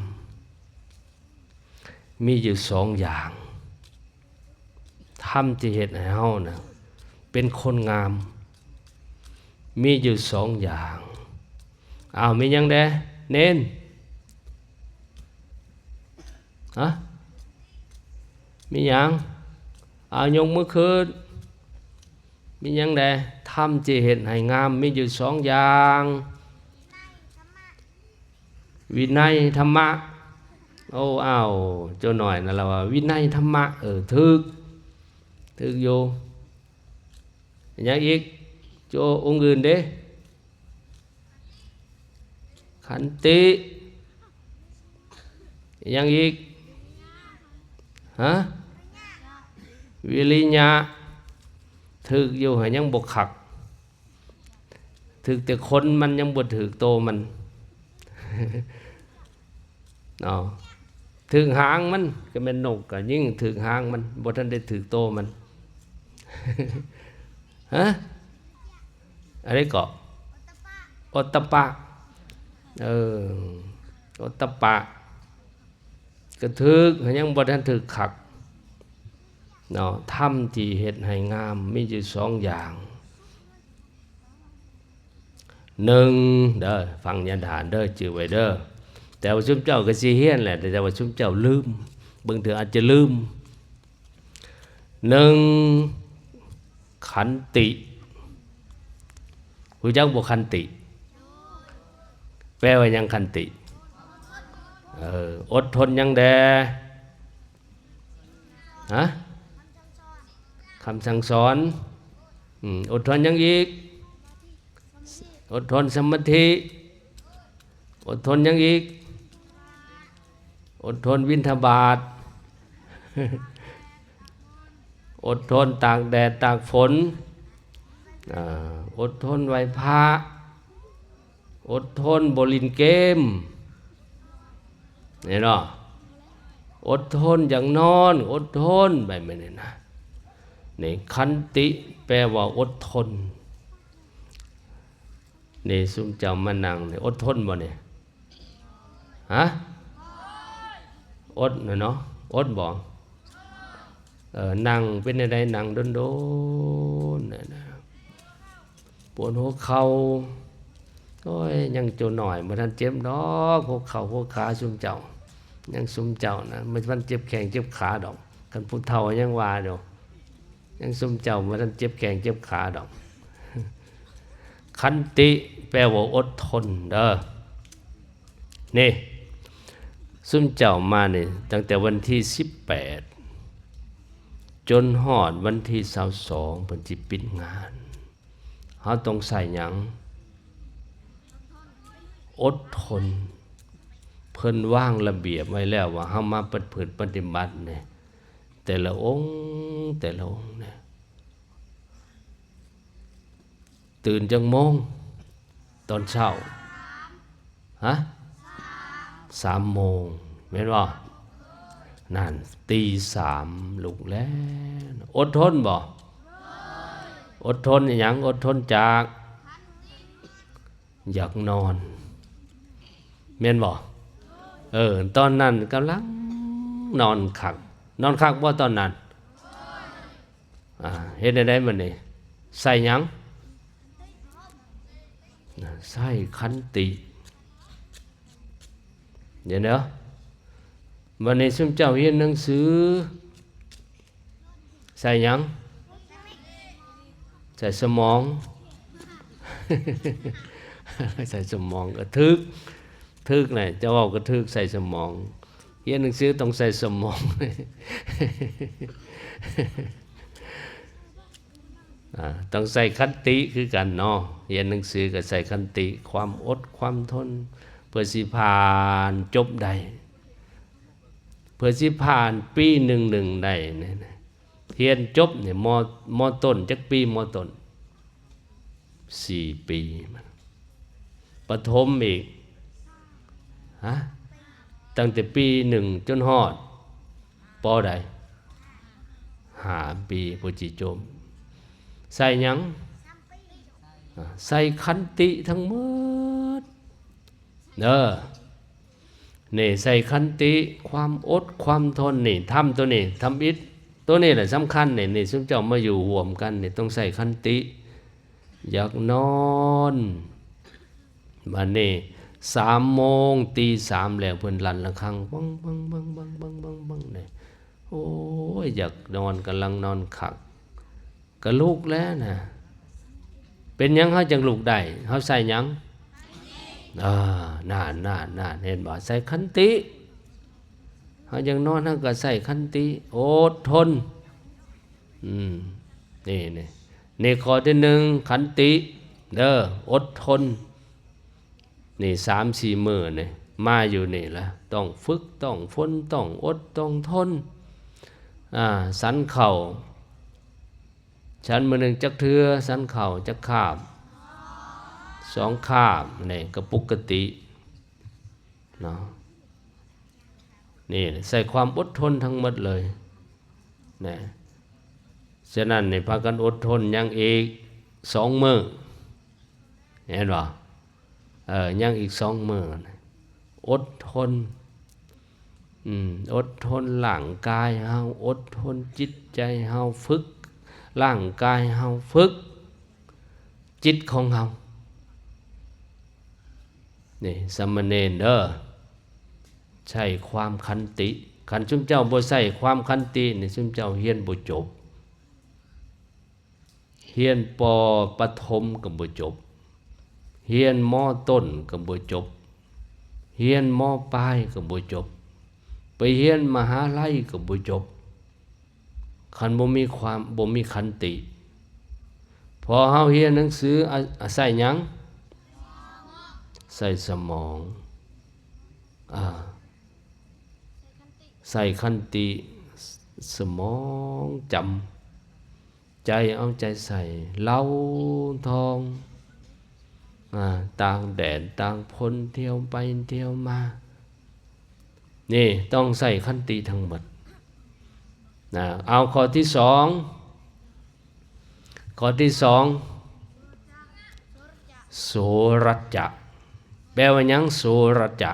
ມີຢູ່ສອງຢ່າງ. ທຳທີ່ເຮັດໃຫ້ເຮົານະເປັນຄົນງາມ ມີຢູ່ສອງຢ່າງ. ອ້າວ ມີຫຍັງແດ່ ເນນ? ຮະ? ມີຫຍັງ? ອ້າວ ຍົກມືຂຶ້ນ. ມີຫຍັງແດ່? ທຳທີ່ເຮັດໃຫ້ງາມມີຢູ່ສອງຢ່າງ. ວິໄນທຳມະ. ໂອ້ ອ້າວ ໂຈນ້ອຍນັ້ນລະວ່າ ວິໄນທຳມະ. ເອີ ຖືກ ຖືກຢູ່. ຫຍັງອີກ? ໂຈອົງອື່ນເດ້? ຂັນຕິ. ຫຍັງອີກ? ຮະ? ວິລິຍະ. ຖືກຢູ່ ຫາຍັງບໍ່ຄັກ. ຖືກແຕ່ຂົນມັນ ຍັງບໍ່ຖືກໂຕມັນເນາະ. ຖືກຫາງມັນ ກໍແມ່ນນົກ ກໍຍິງຖືກຫາງມັນ ບໍ່ທັນໄດ້ຖືກໂຕມັນ. ຮະ? ອັນນີ້ກໍ ໂອດຕະປະ. ເອີ ໂອດຕະປະ. ກະຖືກ ຍັງບໍ່ທັນຖືກຄັກເນາະ. ທຳທີ່ເຮັດໃຫ້ງາມມີຢູ່ສອງຢ່າງ. ໜຶ່ງເດີ ຟັງຍາທ່ານເດີ ຈື່ໄວ້ເດີ. ແຕ່ວ່າຊຸມເຈົ້າກໍຊິຮຽນແຫຼະ ແຕ່ວ່າຊຸມເຈົ້າລືມ ບາງເທື່ອອາດຈະລືມ. ໜຶ່ງ ຂັນຕິ. ຮູ້ຈັກບໍ່ ຂັນຕິ? ແປວ່າຫຍັງ ຂັນຕິ? ເອີ ອົດທົນຫຍັງແດ່? ຮະ? ຄຳສັ່ງສອນ. ອືມ ອົດທົນຫຍັງອີກ? ອົດທົນສະມາທິ. ອົດທົນຫຍັງອີກ? ອົດທົນບິນທະບາດ. ໂອ ອົດທົນຕາກແດດຕາກຝົນ, ອາ, ອົດທົນໄຫວ້ພະ, ອົດທົນບໍ່ຫຼິ້ນເກມ, ແມ່ນບໍ່? ອົດທົນຢາກນອນ, ອົດທົນ ແບບນີ້ນະ. ນີ້ ຂັນຕິ ແປວ່າອົດທົນ. ນີ້ ຊຸມເຈົ້າມານັ່ງນີ້ ອົດທົນບໍ່ນີ້? ຮະ? ອົດນະເນາະ, ອົດບໍ່? ເອີ ນັ່ງເປັນແນວໃດ? ນັ່ງດົນໆ ນັ້ນນະ ປວດຫົວເຂົ່າ. ໂອ້ຍ ຍັງໂຈນ້ອຍ ບໍ່ທັນເຈັບດອກ ຫົວເຂົ່າຫົວຂາຊຸມເຈົ້າ, ຍັງຊຸມເຈົ້ານະ ມັນ ມັນເຈັບແຂ້ງເຈັບຂາດອກ. ຄັນຜູ້ເຖົ້າຍັງວ່າຢູ່, ຍັງຊຸມເຈົ້າບໍ່ທັນເຈັບແຂ້ງເຈັບຂາດອກ. ຂັນຕິ ແປວ່າອົດທົນເດີ. ນີ້ ຊຸມເຈົ້າມານີ້ ຕັ້ງແຕ່ວັນທີສິບແປດ ຈົນຮອດວັນທີຊາວສອງ ເພິ່ນຊິປິດງານ. ເຮົາຕ້ອງໃຊ້ຫຍັງ? ອົດທົນ. ເພິ່ນວາງລະບຽບໄວ້ແລ້ວວ່າ ເຮົາມາປະພຶດປະຕິບັດນີ້ ແຕ່ລະອົງ ແຕ່ລະອົງນີ້ ຕື່ນຈັກໂມງຕອນເຊົ້າ? ຮະ? ສາມໂມງ ແມ່ນບໍ່? ນັ້ນ ຕີສາມລຸກແລ້ວ. ອົດທົນບໍ່? ອົດທົນອີຫຍັງ? ອົດທົນຈາກ ຢາກນອນ ແມ່ນບໍ່? ເອີ ຕອນນັ້ນກຳລັງນອນຄັກ. ນອນຄັກບໍ່ຕອນນັ້ນ? ອາ ເຮັດແນວໃດບັດນີ້? ໃຊ້ຫຍັງ? ໃຊ້ຂັນຕິ. ດຽວເດີ ບັດນີ້ຊຸມເຈົ້າຮຽນໜັງສື ໃຊ້ຫຍັງ? ໃຊ້ສະໝອງ. ໃຊ້ສະໝອງກໍຖືກ, ຖືກນະ, ເຈົ້າເວົ້າກໍຖືກ, ໃຊ້ສະໝອງ. ຮຽນໜັງສືຕ້ອງໃຊ້ສະໝອງ. ອາ ຕ້ອງໃຊ້ຂັນຕິຄືກັນເນາະ, ຮຽນໜັງສືກໍໃຊ້ຂັນຕິ, ຄວາມອົດຄວາມທົນ ເພື່ອຊິຜ່ານຈົບໄດ້, ເພື່ອຊິຜ່ານປີໜຶ່ງໜຶ່ງໄດ້ນີ້ນະ. ຮຽນຈົບນີ້ ມ, ມ.ຕົ້ນຈັກປີ? ມ.ຕົ້ນ ສີ່ປີ. ປະຖົມອີກ ຮະ? ຕັ້ງແຕ່ປີໜຶ່ງຈົນຮອດ ປໍໃດ? ຫ້າປີ ເພື່ອຊິຈົບ. ໃສ່ຫຍັງ? ອາ ໃສ່ຂັນຕິທັງໝົດເດີ. ນີ້ ໃສ່ຂັນຕິ ຄວາມອົດຄວາມທົນນີ້ ທຳໂຕນີ້ ທຳອິດ ໂຕນີ້ແຫຼະສຳຄັນນີ້. ນີ້ ຊຸມເຈົ້າມາຢູ່ຮ່ວມກັນນີ້ ຕ້ອງໃສ່ຂັນຕິ. ຢາກນອນ ບາດນີ້ ສາມໂມງ ຕີສາມແລ້ວ ເພິ່ນລັນລະຄັງ ປຶ້ງ ປຶ້ງ ປຶ້ງ ນີ້. ໂອ້ຍ ຢາກນອນ ກຳລັງນອນຄັກ ກະລຸກແລ້ວນະ. ເປັນຫຍັງເຮົາຈັ່ງລຸກໄດ້? ເຮົາໃຊ້ຫຍັງ? ເອີ ນັ້ນ ນັ້ນ ນັ້ນ ເຫັນບໍ່? ໃຊ້ຂັນຕິ. ເຮົາຢາກນອນ ເຮົາກໍໃຊ້ຂັນຕິ ອົດທົນ. ອືມ ນີ້ ນີ້ ນີ້ ຂໍ້ທີໜຶ່ງ ຂັນຕິເດີ ອົດທົນ. ນີ້ ສາມສີ່ມື້ນີ້ ມາຢູ່ນີ້ລະ ຕ້ອງຝຶກ ຕ້ອງຝົນ ຕ້ອງອົດ ຕ້ອງທົນ. ອາ ສັນເຂົ້າ ສັນມື້ໜຶ່ງຈັກເທື່ອ? ສັນເຂົ້າຈັກຄາບ? ສອງຄາບ. ນີ້ກໍປົກກະຕິເນາະ. ນີ້ ໃສ່ຄວາມອົດທົນທັງໝົດເລີຍນະ. ສະນັ້ນນີ້ ພາກັນອົດທົນ ຍັງອີກສອງມື້ ເຫັນບໍ່? ເອີ ຍັງອີກສອງມື້ ອົດທົນ. ອືມ ອົດທົນຮ່າງກາຍເຮົາ ອົດທົນຈິດໃຈເຮົາ ຝຶກຮ່າງກາຍເຮົາ ຝຶກຈິດຂອງເຮົາ. ນີ້ ສາມະເນນເດີ ໃຊ້ຄວາມຂັນຕິ. ຄັນຊຸມເຈົ້າບໍ່ໃຊ້ຄວາມຂັນຕິນີ້ ຊຸມເຈົ້າຮຽນບໍ່ຈົບ. ຮຽນ ປ.ປະຖົມ ກໍບໍ່ຈົບ, ຮຽນ ມ.ຕົ້ນ ກໍບໍ່ຈົບ, ຮຽນ ມ.ປາຍ ກໍບໍ່ຈົບ, ໄປຮຽນມະຫາໄລ ກໍບໍ່ຈົບ. ຄັນບໍ່ມີຄວາມ ບໍ່ມີຂັນຕິ. ພໍເຮົາຮຽນໜັງສື ອາ ອາໄສຫຍັງ? ໃສ່ສະໝອງ. ອາ ໃສ່ຂັນຕິ ສະໝອງຈຳ ໃຈເອົາໃຈໃສ່ ເລົ່າທອງ ອາ ຕ່າງແດນຕ່າງພົນ ທ່ຽວໄປທ່ຽວມາ ນີ້ຕ້ອງໃຊ້ຂັນຕິທັງໝົດນະ. ເອົາ ຂໍ້ທີສອງ ຂໍ້ທີສອງ ໂສລັດຈະ ແປວ່າຫຍັງ? ໂສລັດຈະ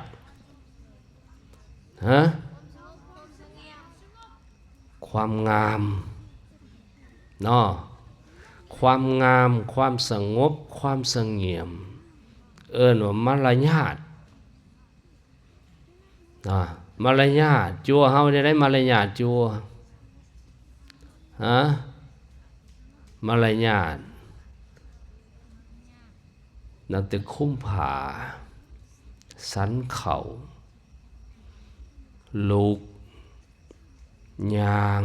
ຮະ? ຄວາມງາມເນາະ ຄວາມງາມ ຄວາມສະຫງົບ ຄວາມສະຫງຽມ ເອີ້ນວ່າມາລະຍາດນະ. ມາລະຍາດ ຈົວເຮົາແນວໃດ? ມາລະຍາດຈົວ ຮະ? ມາລະຍາດ ນັບແຕ່ຄຸມຜ້າ ສັນເຂົ້າ ລຸກ ຍ່າງ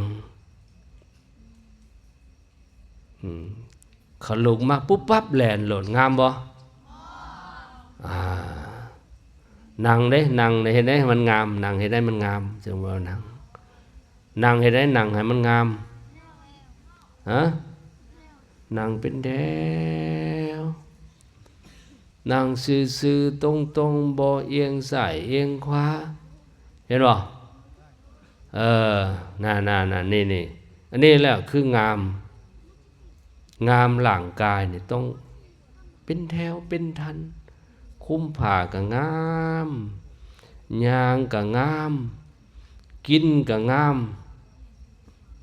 ອືມ ຄັນລຸກມາປຸບປັບແລ່ນໂລດ ງາມບໍ່? ອ່າ ນັ່ງເດ້ ນັ່ງເດ້ ເຮັດໃດໃຫ້ມັນງາມ? ນັ່ງເຮັດໃດໃຫ້ມັນງາມ? ສົມມຸດວ່ານັ່ງ ນັ່ງເຮັດໃດ? ນັ່ງໃຫ້ມັນງາມ ຮະ? ນັ່ງເປັນແຖວ ນັ່ງຊື່ໆ ຕົງໆ ບໍ່ອຽງຊ້າຍອຽງຂວາ ເຫັນບໍ່? ເອີ ນັ້ນໆໆ ນີ້ໆ ອັນນີ້ແຫຼະຄືງາມ ງາມຮ່າງກາຍນີ້ຕ້ອງເປັນແຖວເປັນທັນ ຄຸມຜ້າກໍງາມ ຍ່າງກໍງາມ ກິນກໍງາມ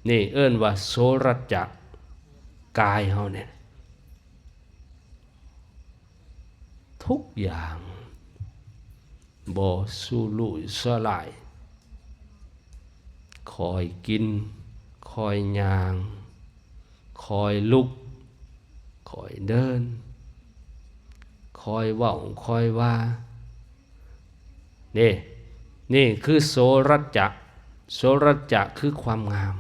ນີ້ເອີ້ນວ່າໂສລັດຈະ ກາຍເຮົານີ້ ທຸກຢ່າງບໍ່ຊຸລຸສະຫຼາຍ ຄ່ອຍກິນ ຄ່ອຍຍ່າງ ຄ່ອຍລຸກ ຄ່ອຍເດີນ ຄ່ອຍເວົ້າ ຄ່ອຍວ່າ ນີ້ ນີ້ຄືໂສລັດຈະ ໂສລັດຈະຄືຄວາມງາມ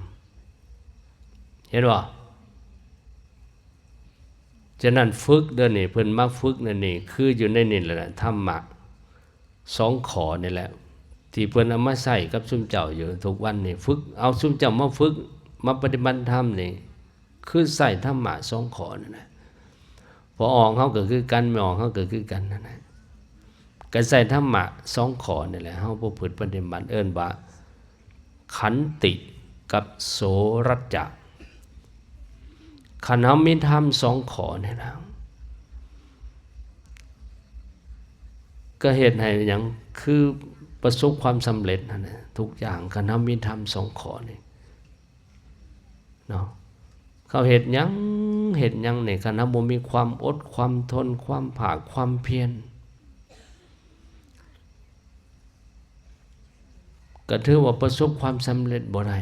ເຫັນບໍ່? ສະນັ້ນຝຶກເດີນີ້ ເພິ່ນມາຝຶກນັ້ນນີ້ ຄືຢູ່ໃນນີ້ແຫຼະ ທຳມະສອງຂໍ້ນີ້ແຫຼະ ທີ່ເພິ່ນເອົາມາໃຊ້ກັບຊຸມເຈົ້າຢູ່ທຸກວັນນີ້ ຝຶກ ເອົາຊຸມເຈົ້າມາຝຶກ ມາປະຕິບັດທຳນີ້ ຄືໃຊ້ທຳມະສອງຂໍ້ນັ້ນນະ. ພໍ່ອອກເຮົາກໍຄືກັນ ແມ່ອອກເຮົາກໍຄືກັນນັ້ນນະ ກໍໃຊ້ທຳມະສອງຂໍ້ນີ້ແຫຼະ ເຮົາປະພຶດປະຕິບັດ ເອີ້ນວ່າ ຂັນຕິກັບໂສລັດຈະ ຄັນເຮົາມີທຳສອງຂໍ້ນີ້ແລ້ວ ກໍເຮັດໃຫ້ຫຍັງ? ຄືປະສົບຄວາມສຳເລັດຫັ້ນນະ ທຸກຢ່າງ ຄັນເຮົາມີທຳສອງຂໍ້ນີ້ເນາະ ເຮົາເຮັດຫຍັງ ເຮັດຫຍັງນີ້ ຄັນເຮົາບໍ່ມີຄວາມອົດຄວາມທົນ ຄວາມພາກຄວາມພຽນ ກໍຖືວ່າປະສົບຄວາມສຳເລັດບໍ່ໄດ້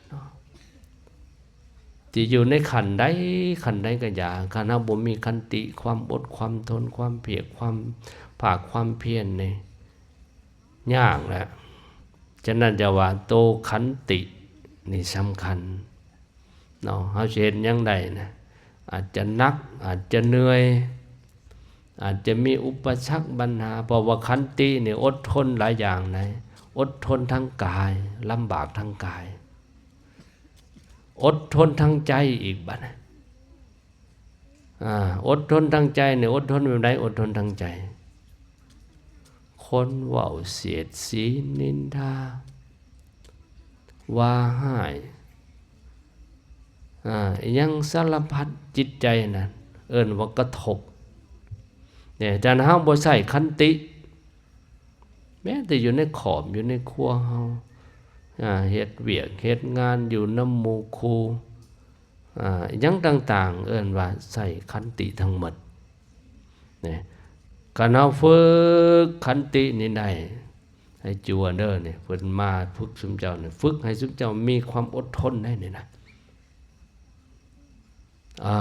ເນາະ ທີ່ຢູ່ໃນຂັ້ນໃດ ຂັ້ນໃດກໍຢ່າ ຄັນເຮົາບໍ່ມີຂັນຕິ ຄວາມອົດ ຄວາມທົນ ຄວາມພຽນ ຄວາມພາກ ຄວາມພຽນນີ້ ຍາກແຫຼະ. ສະນັ້ນຈະວ່າໂຕຂັນຕິນີ້ສຳຄັນເນາະ ເຮົາຊິເຮັດຫຍັງໄດ້ນະ ອາດຈະໜັກ ອາດຈະເມື່ອຍ ອາດຈະມີອຸປະສັກບັນຫາ ເພາະວ່າຂັນຕິນີ້ອົດທົນຫຼາຍຢ່າງໃດ ອົດທົນທາງກາຍ ລຳບາກທາງກາຍ ອົດທົນທາງໃຈອີກບັດນີ້ ອາ ອົດທົນທາງໃຈນີ້ ອົດທົນແບບໃດ? ອົດທົນທາງໃຈ ຄົນເວົ້າສຽດສີນິນທາ ວ່າຮ້າຍ ອາ ອີ່ຫຍັງສາລະພັດຈິດໃຈນັ້ນ ເອີ້ນວ່າກະທົບ ນີ້ ຖ້າເຮົາບໍ່ໃຊ້ຂັນຕິ ແມ້ແຕ່ຢູ່ໃນຄອບ ຢູ່ໃນຄົວເຮົາ ອາ ເຮັດວຽກເຮັດງານ ຢູ່ນຳໝູ່ຄູ່ ອາ ອີ່ຫຍັງຕ່າງໆ ເອີ້ນວ່າໃຊ້ຂັນຕິທັງໝົດນີ້. ຄັນເຮົາຝຶກຂັນຕິນີ້ໄດ້ ໃຫ້ຈົວເດີນີ້ ເພິ່ນມາຝຶກຊຸມເຈົ້ານີ້ ຝຶກໃຫ້ຊຸມເຈົ້າມີຄວາມອົດທົນໄດ້ນີ້ນະ. ອາ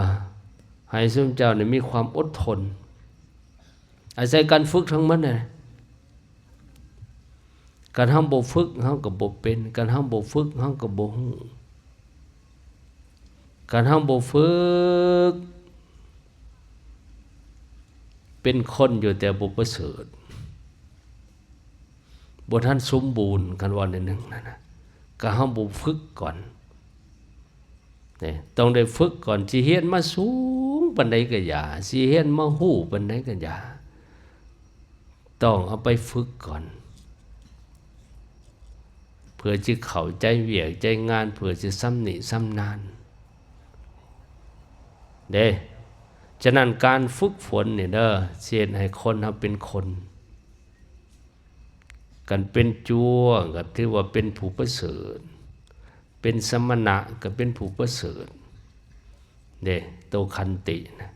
ໃຫ້ຊຸມເຈົ້ານີ້ມີຄວາມອົດທົນ ອາໄສການຝຶກທັງໝົດນະ. ຄັນເຮົາບໍ່ຝຶກ ເຮົາກໍບໍ່ເປັນ ຄັນເຮົາບໍ່ຝຶກ ເຮົາກໍບໍ່ຮູ້ ຄັນເຮົາບໍ່ຝຶກ ເປັນຄົນຢູ່ແຕ່ບໍ່ປະເສີດ ບໍ່ທັນສົມບູນ ຄັນເວົ້າແນວໜຶ່ງນັ້ນນະ ກໍເຮົາບໍ່ຝຶກກ່ອນ ນີ້ ຕ້ອງໄດ້ຝຶກກ່ອນ. ຊິຮຽນມາສູງປານໃດກໍຢ່າ, ຊິຮຽນມາຮູ້ປານໃດກໍຢ່າ, ຕ້ອງເອົາໄປຝຶກກ່ອນ ເພື່ອຊິເຂົ້າໃຈວຽກໃຈງານ, ເພື່ອຊິຊຳນິຊຳນານເດ້. ສະນັ້ນ ການຝຶກຝົນນີ້ເດີ ຊິເຮັດໃຫ້ຄົນເຮົາເປັນຄົນ. ຄັນເປັນຈົວກໍຖືວ່າເປັນຜູ້ປະເສີດ, ເປັນສະມະນະກໍເປັນຜູ້ປະເສີດເດ້ ໂຕຂັນຕິນະ.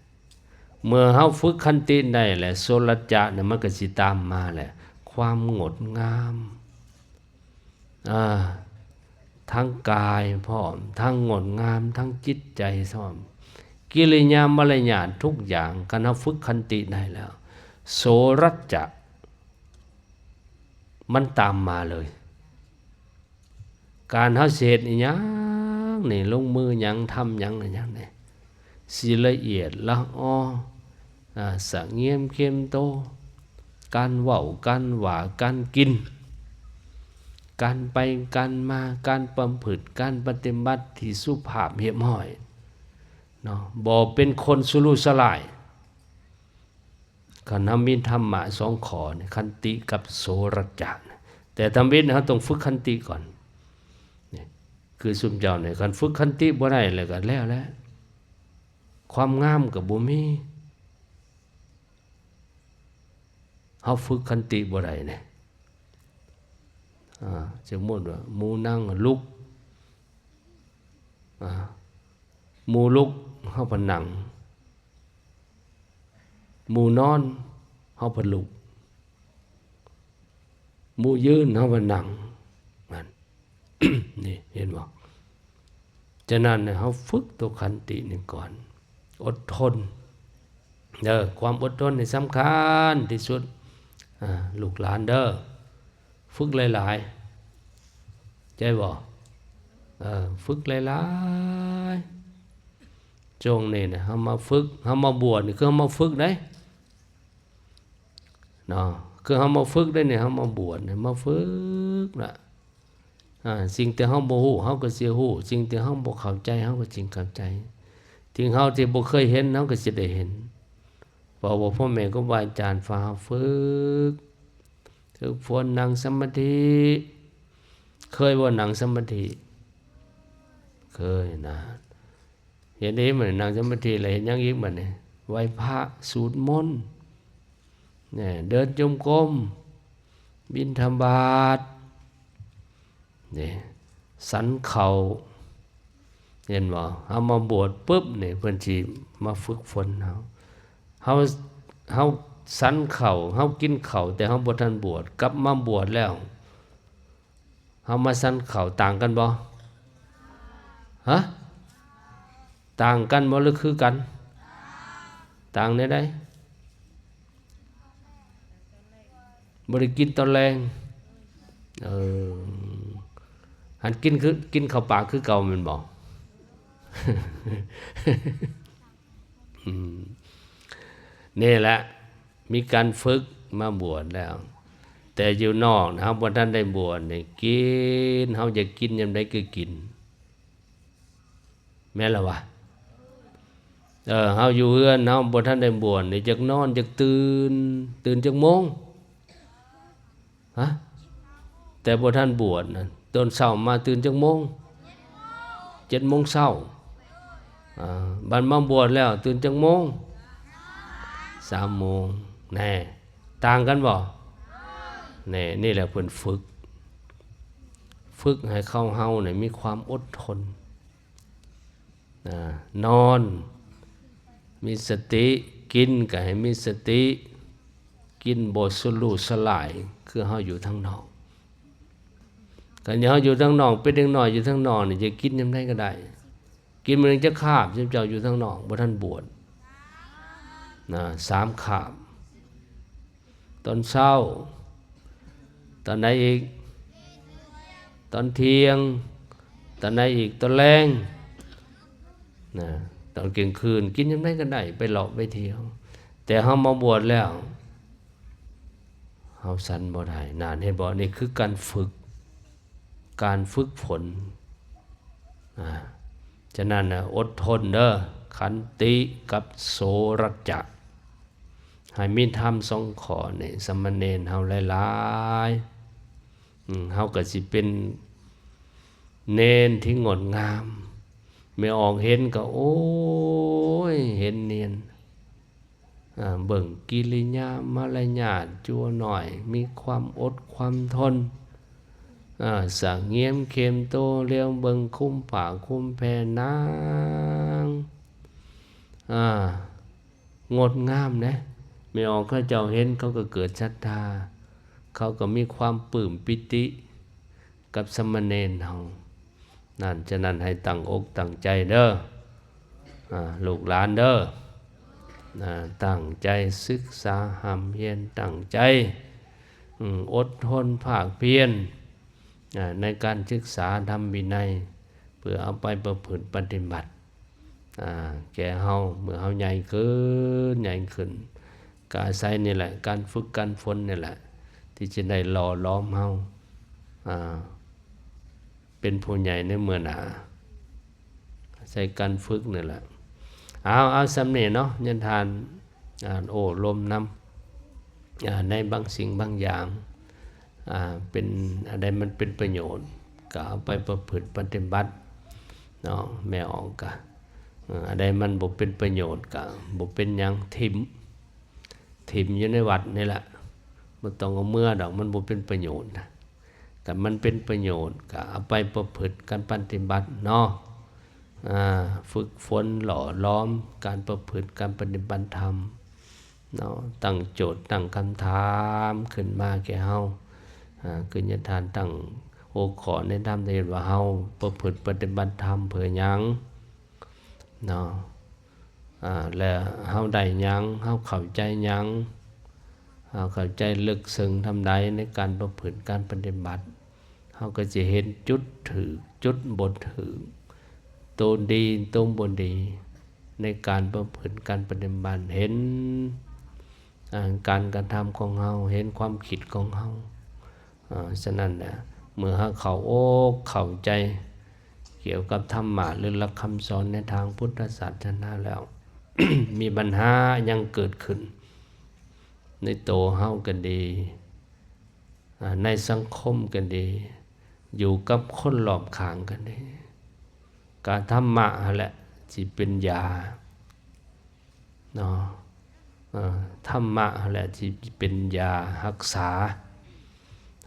ເມື່ອເຮົາຝຶກຂັນຕິໄດ້ແລ້ວ ໂສລະຈະນີ້ມັນກໍຊິຕາມມາແຫຼະ, ຄວາມງົດງາມ ອາ ທັງກາຍພ້ອມ, ທັງງົດງາມ, ທັງຈິດໃຈພ້ອມ, ກິລິຍາມາລະຍາດທຸກຢ່າງ ຄັນເຮົາຝຶກຂັນຕິໄດ້ແລ້ວ ໂສລະຈະມັນຕາມມາເລີຍ. ການເຮົາຊິເຮັດອີ່ຫຍັງນີ້ ລົງມືຫຍັງ ທຳຫຍັງອີ່ຫຍັງນີ້ ຊິລະອຽດລະອໍ ອາ ສະງຽມເຄັມໂຕ, ການເວົ້າ ການວ່າ ການກິນ ການໄປການມາ ການປະພຶດ ການປະຕິບັດທີ່ສຸພາບຮຽບຮ້ອຍເນາະ, ບໍ່ເປັນຄົນສຸລຸສະຫຼາຍ. ຄັນເຮົາມີທຳມະສອງຂໍ້ນີ້ ຂັນຕິກັບໂສລະຈະ, ແຕ່ທຳອິດເຮົາຕ້ອງຝຶກຂັນຕິກ່ອນ. ນີ້ຄືຊຸມເຈົ້ານີ້ ຄັນຝຶກຂັນຕິບໍ່ໄດ້ແລ້ວກໍແລ້ວແຫຼະ, ຄວາມງາມກໍບໍ່ມີ. ເຮົາຝຶກຂັນຕິບໍ່ໄດ້ນີ້ ອາ ສົມມຸດວ່າໝູ່ນັ່ງລຸກ ອາ ໝູ່ລຸກ ເຮົາກໍນັ່ງ, ໝູ່ນອນ ເຮົາກໍລຸກ, ໝູ່ຢືນ ເຮົາກໍນັ່ງ. ນັ້ນ ນີ້ເຫັນບໍ່? ສະນັ້ນ ເຮົາຝຶກຕົວຂັນຕິນີ້ກ່ອນ, ອົດທົນເດີ, ຄວາມອົດທົນນີ້ສຳຄັນທີ່ສຸດ ອາ ລູກຫຼານເດີ. ຝຶກຫຼາຍໆ ໃຈບໍ່? ເອີ ຝຶກຫຼາຍໆ. ຊ່ວງນີ້ນະ ເຮົາມາຝຶກ ເຮົາມາບວດນີ້ ຄືເຮົາມາຝຶກເດ້ເນາະ, ຄືເຮົາມາຝຶກເດ້ນີ້, ເຮົາມາບວດນີ້ ມາຝຶກລະ. ອາ ສິ່ງທີ່ເຮົາບໍ່ຮູ້ ເຮົາກໍຊິຮູ້, ສິ່ງທີ່ເຮົາບໍ່ເຂົ້າໃຈ ເຮົາກໍຈຶ່ງເຂົ້າໃຈ, ສິ່ງເຮົາທີ່ບໍ່ເຄີຍເຫັນ ເຮົາກໍຊິໄດ້ເຫັນ. ເພາະວ່າພໍ່ແມ່ຄູບາອາຈານພາເຮົາຝຶກ ຝຶກຝົນນັ່ງສະມາທິ. ເຄີຍບໍ່ນັ່ງສະມາທິ? ເຄີຍນະ. ເຮັດເດ້ ມັນນັ່ງສະມາທິແລ້ວເຮັດຫຍັງອີກບັດນີ້? ໄຫວ້ພະ, ສູດມົນ ແນ່ ເດີນຈົງກົມ, ບິນທະບາດ ນີ້ ສັນເຂົ້າ ເຫັນບໍ່? ເຮົາມາບວດປຶບນີ້ ເພິ່ນຊິມາຝຶກຝົນເຮົາ. ເຮົາ ເຮົາສັນເຂົ້າ ເຮົາກິນເຂົ້າ ແຕ່ເຮົາບໍ່ທັນບວດ, ກັບມາບວດແລ້ວ ເຮົາມາສັນເຂົ້າ ຕ່າງກັນບໍ່? ຮະ? ຕ່າງກັນບໍ່ ຫຼືຄືກັນ? ຕ່າງແນວໃດ? ບໍ່ໄດ້ກິນຕອນແລງ. ເອີ ຫັ້ນກິນຄື ກິນເຂົ້າປາກຄືເກົ່າແມ່ນບໍ່? ອືມ ນີ້ແຫຼະ ມີການຝຶກມາບວດແລ້ວ, ແຕ່ຢູ່ນອກນະ ເຮົາບໍ່ທັນໄດ້ບວດນີ້ ກິນ ເຮົາຢາກກິນຍາມໃດກໍກິນ. ແມ່ນລະວະ? ເອີ ເຮົາຢູ່ເຮືອນ ເຮົາບໍ່ທັນໄດ້ບວດນີ້ ຢາກນອນ ຢາກຕື່ນ. ຕື່ນຈັກໂມງ? ຮະ? ແຕ່ບໍ່ທັນບວດນະ ຕອນເຊົ້າມາຕື່ນຈັກໂມງ? ເຈັດໂມງເຊົ້າ. ອ່າ ບັດມາບວດແລ້ວຕື່ນຈັກໂມງ? ສາມໂມງ. ແນ່ ຕ່າງກັນບໍ່? ແນ່ ນີ້ແຫຼະເພິ່ນຝຶກ ຝຶກໃຫ້ເຮົາ ເຮົານີ້ມີຄວາມອົດທົນ. ນະ ນອນມີສະຕິ, ກິນກໍໃຫ້ມີສະຕິ, ກິນບໍ່ສະຫຼຸສະຫຼາຍ ຄືເຮົາຢູ່ທາງນອກ. ຄັນເຮົາຢູ່ທາງນອກ ເປັນເດັກນ້ອຍຢູ່ທາງນອກນີ້ ຈະກິນຍາມໃດກໍໄດ້, ກິນມື້ໜຶ່ງຈັກຄາບ? ເຈົ້າຢູ່ທາງນອກ ບໍ່ທັນບວດນະ ສາມຄາບ. ຕອນເຊົ້າ, ຕອນໃດອີກ? ຕອນທ່ຽງ, ຕອນໃດອີກ? ຕອນແລງນະ, ຕອນກາງຄືນ, ກິນຍາມໃດກໍໄດ້, ໄປເລາະໄປທ່ຽວ. ແຕ່ເຮົາມາບວດແລ້ວ ເຮົາສັນບໍ່ໄດ້. ນັ້ນ ເຫັນບໍ່? ນີ້ຄືການຝຶກ, ການຝຶກຝົນ. ອາ, ສ ສະນັ້ນນະ ອົດທົນເດີ ຂັນຕິກັບໂສລະຈະ ໃຫ້ມີທຳສອງຂໍ້ນີ້ ສາມະເນນເຮົາຫຼາຍໆ ອືມ ເຮົາກໍຊິເປັນເນນທີ່ງົດງາມ. ແມ່ອອກເຫັນກໍ ໂອ້ຍ ເຫັນນຽນ ອາ ເບິ່ງກິລິຍາມາລະຍາດ ຈົວໜ້ອຍ ມີຄວາມອົດຄວາມທົນ ອາ ສະຫງຽມເຂັມໂຕ ລຽວເບິ່ງຄຸມຜ້າຄຸມແຜ່ນາງ ອາ ງົດງາມເດ້. ແມ່ອອກເຂົາເຈົ້າເຫັນ ເຂົາກໍເກີດສັດທາ ເຂົາກໍມີຄວາມປຶ້ມປີຕິ ກັບສາມະເນນເຮົານັ້ນ. ສະນັ້ນໃຫ້ຕັ້ງອົກຕັ້ງໃຈເດີ ອາ ລູກຫຼານເດີ ອາ ຕັ້ງໃຈສຶກສາຮ່ຳຮຽນ ຕັ້ງໃຈ ອືມ ອົດທົນພາກພຽນ ອາ ໃນການສຶກສາທຳວິໄນ ເພື່ອເອົາໄປປະພຶດປະຕິບັດ ອາ ແກ່ເຮົາ ເມື່ອເຮົາໃຫຍ່ຂຶ້ນ ໃຫຍ່ຂຶ້ນ ກໍອາໄສນີ້ແຫຼະ ການຝຶກການຝົນນີ້ແຫຼະ ທີ່ຈະໄດ້ຫຼໍ່ຫຼອມເຮົາ ອາ ເປັນຜູ້ໃຫຍ່ໃນເມື່ອໜ້າ ອາໄສການຝຶກນີ້ແຫຼະ. ເອົາ ເອົາສ່ຳນີ້ເນາະ ຍາທ່ານ ອາ ໂອ້ລົມນຳ ອາ ໃນບາງສິ່ງບາງຢ່າງ ອາ ເປັນອັນໃດມັນເປັນປະໂຫຍດ ກໍເອົາໄປປະພຶດປະຕິບັດເນາະ ແມ່ອອກກະ ເອີ ອັນໃດມັນບໍ່ເປັນປະໂຫຍດ ກໍບໍ່ເປັນຫຍັງ ຖິ້ມ ຖິ້ມຢູ່ໃນວັດນີ້ແຫຼະ ບໍ່ຕ້ອງເອົາເມືອດອກ ມັນບໍ່ເປັນປະໂຫຍດ. ຄັນມັນເປັນປະໂຫຍດ ກໍເອົາໄປປະພຶດການປະຕິບັດເນາະ ອາ ຝຶກຝົນຫຼໍ່ຫຼອມການປະພຶດການປະຕິບັດທຳ ເນາະ ຕັ້ງໂຈດຕັ້ງຄຳຖາມຂຶ້ນມາແກ່ເຮົາ ອາ ຄືຍາທ່ານຕັ້ງຫົວຂໍ້ໃນທຳ ທີ່ເຫັນວ່າເຮົາປະພຶດປະຕິບັດທຳເພື່ອຫຍັງເນາະ ອາ ແລະເຮົາໄດ້ຫຍັງ ເຮົາເຂົ້າໃຈຫຍັງ ເຮົາເຂົ້າໃຈເລິກເຊິ່ງທຳໃດໃນການປະພຶດການປະຕິບັດ ເຮົາກໍຈະເຫັນຈຸດຖືກ ຈຸດບໍ່ຖືກ ໂຕດີ ໂຕບໍ່ດີ ໃນການປະພຶດການປະຕິບັດ ເຫັນ ອາ ການກະທຳຂອງເຮົາ ເຫັນຄວາມຄິດຂອງເຮົາ. ອາ ສະນັ້ນນະ ເມື່ອເຮົາເຂົ້າອົກເຂົ້າໃຈກ່ຽວກັບທຳມະ ຫຼືຫຼັກຄຳສອນໃນທາງພຸດທະສາສະໜາແລ້ວ ມີບັນຫາຫຍັງເກີດຂຶ້ນ ໃນໂຕເຮົາກໍດີ ອາ ໃນສັງຄົມກໍດີ ຢູ່ກັບຄົນລອບຂ້າງກໍດີ ກະທຳມະຫັ້ນແຫຼະຊິເປັນຢາເນາະ ເອີ ທຳມະຫັ້ນແຫຼະຊິເປັນຢາຮັກສາ.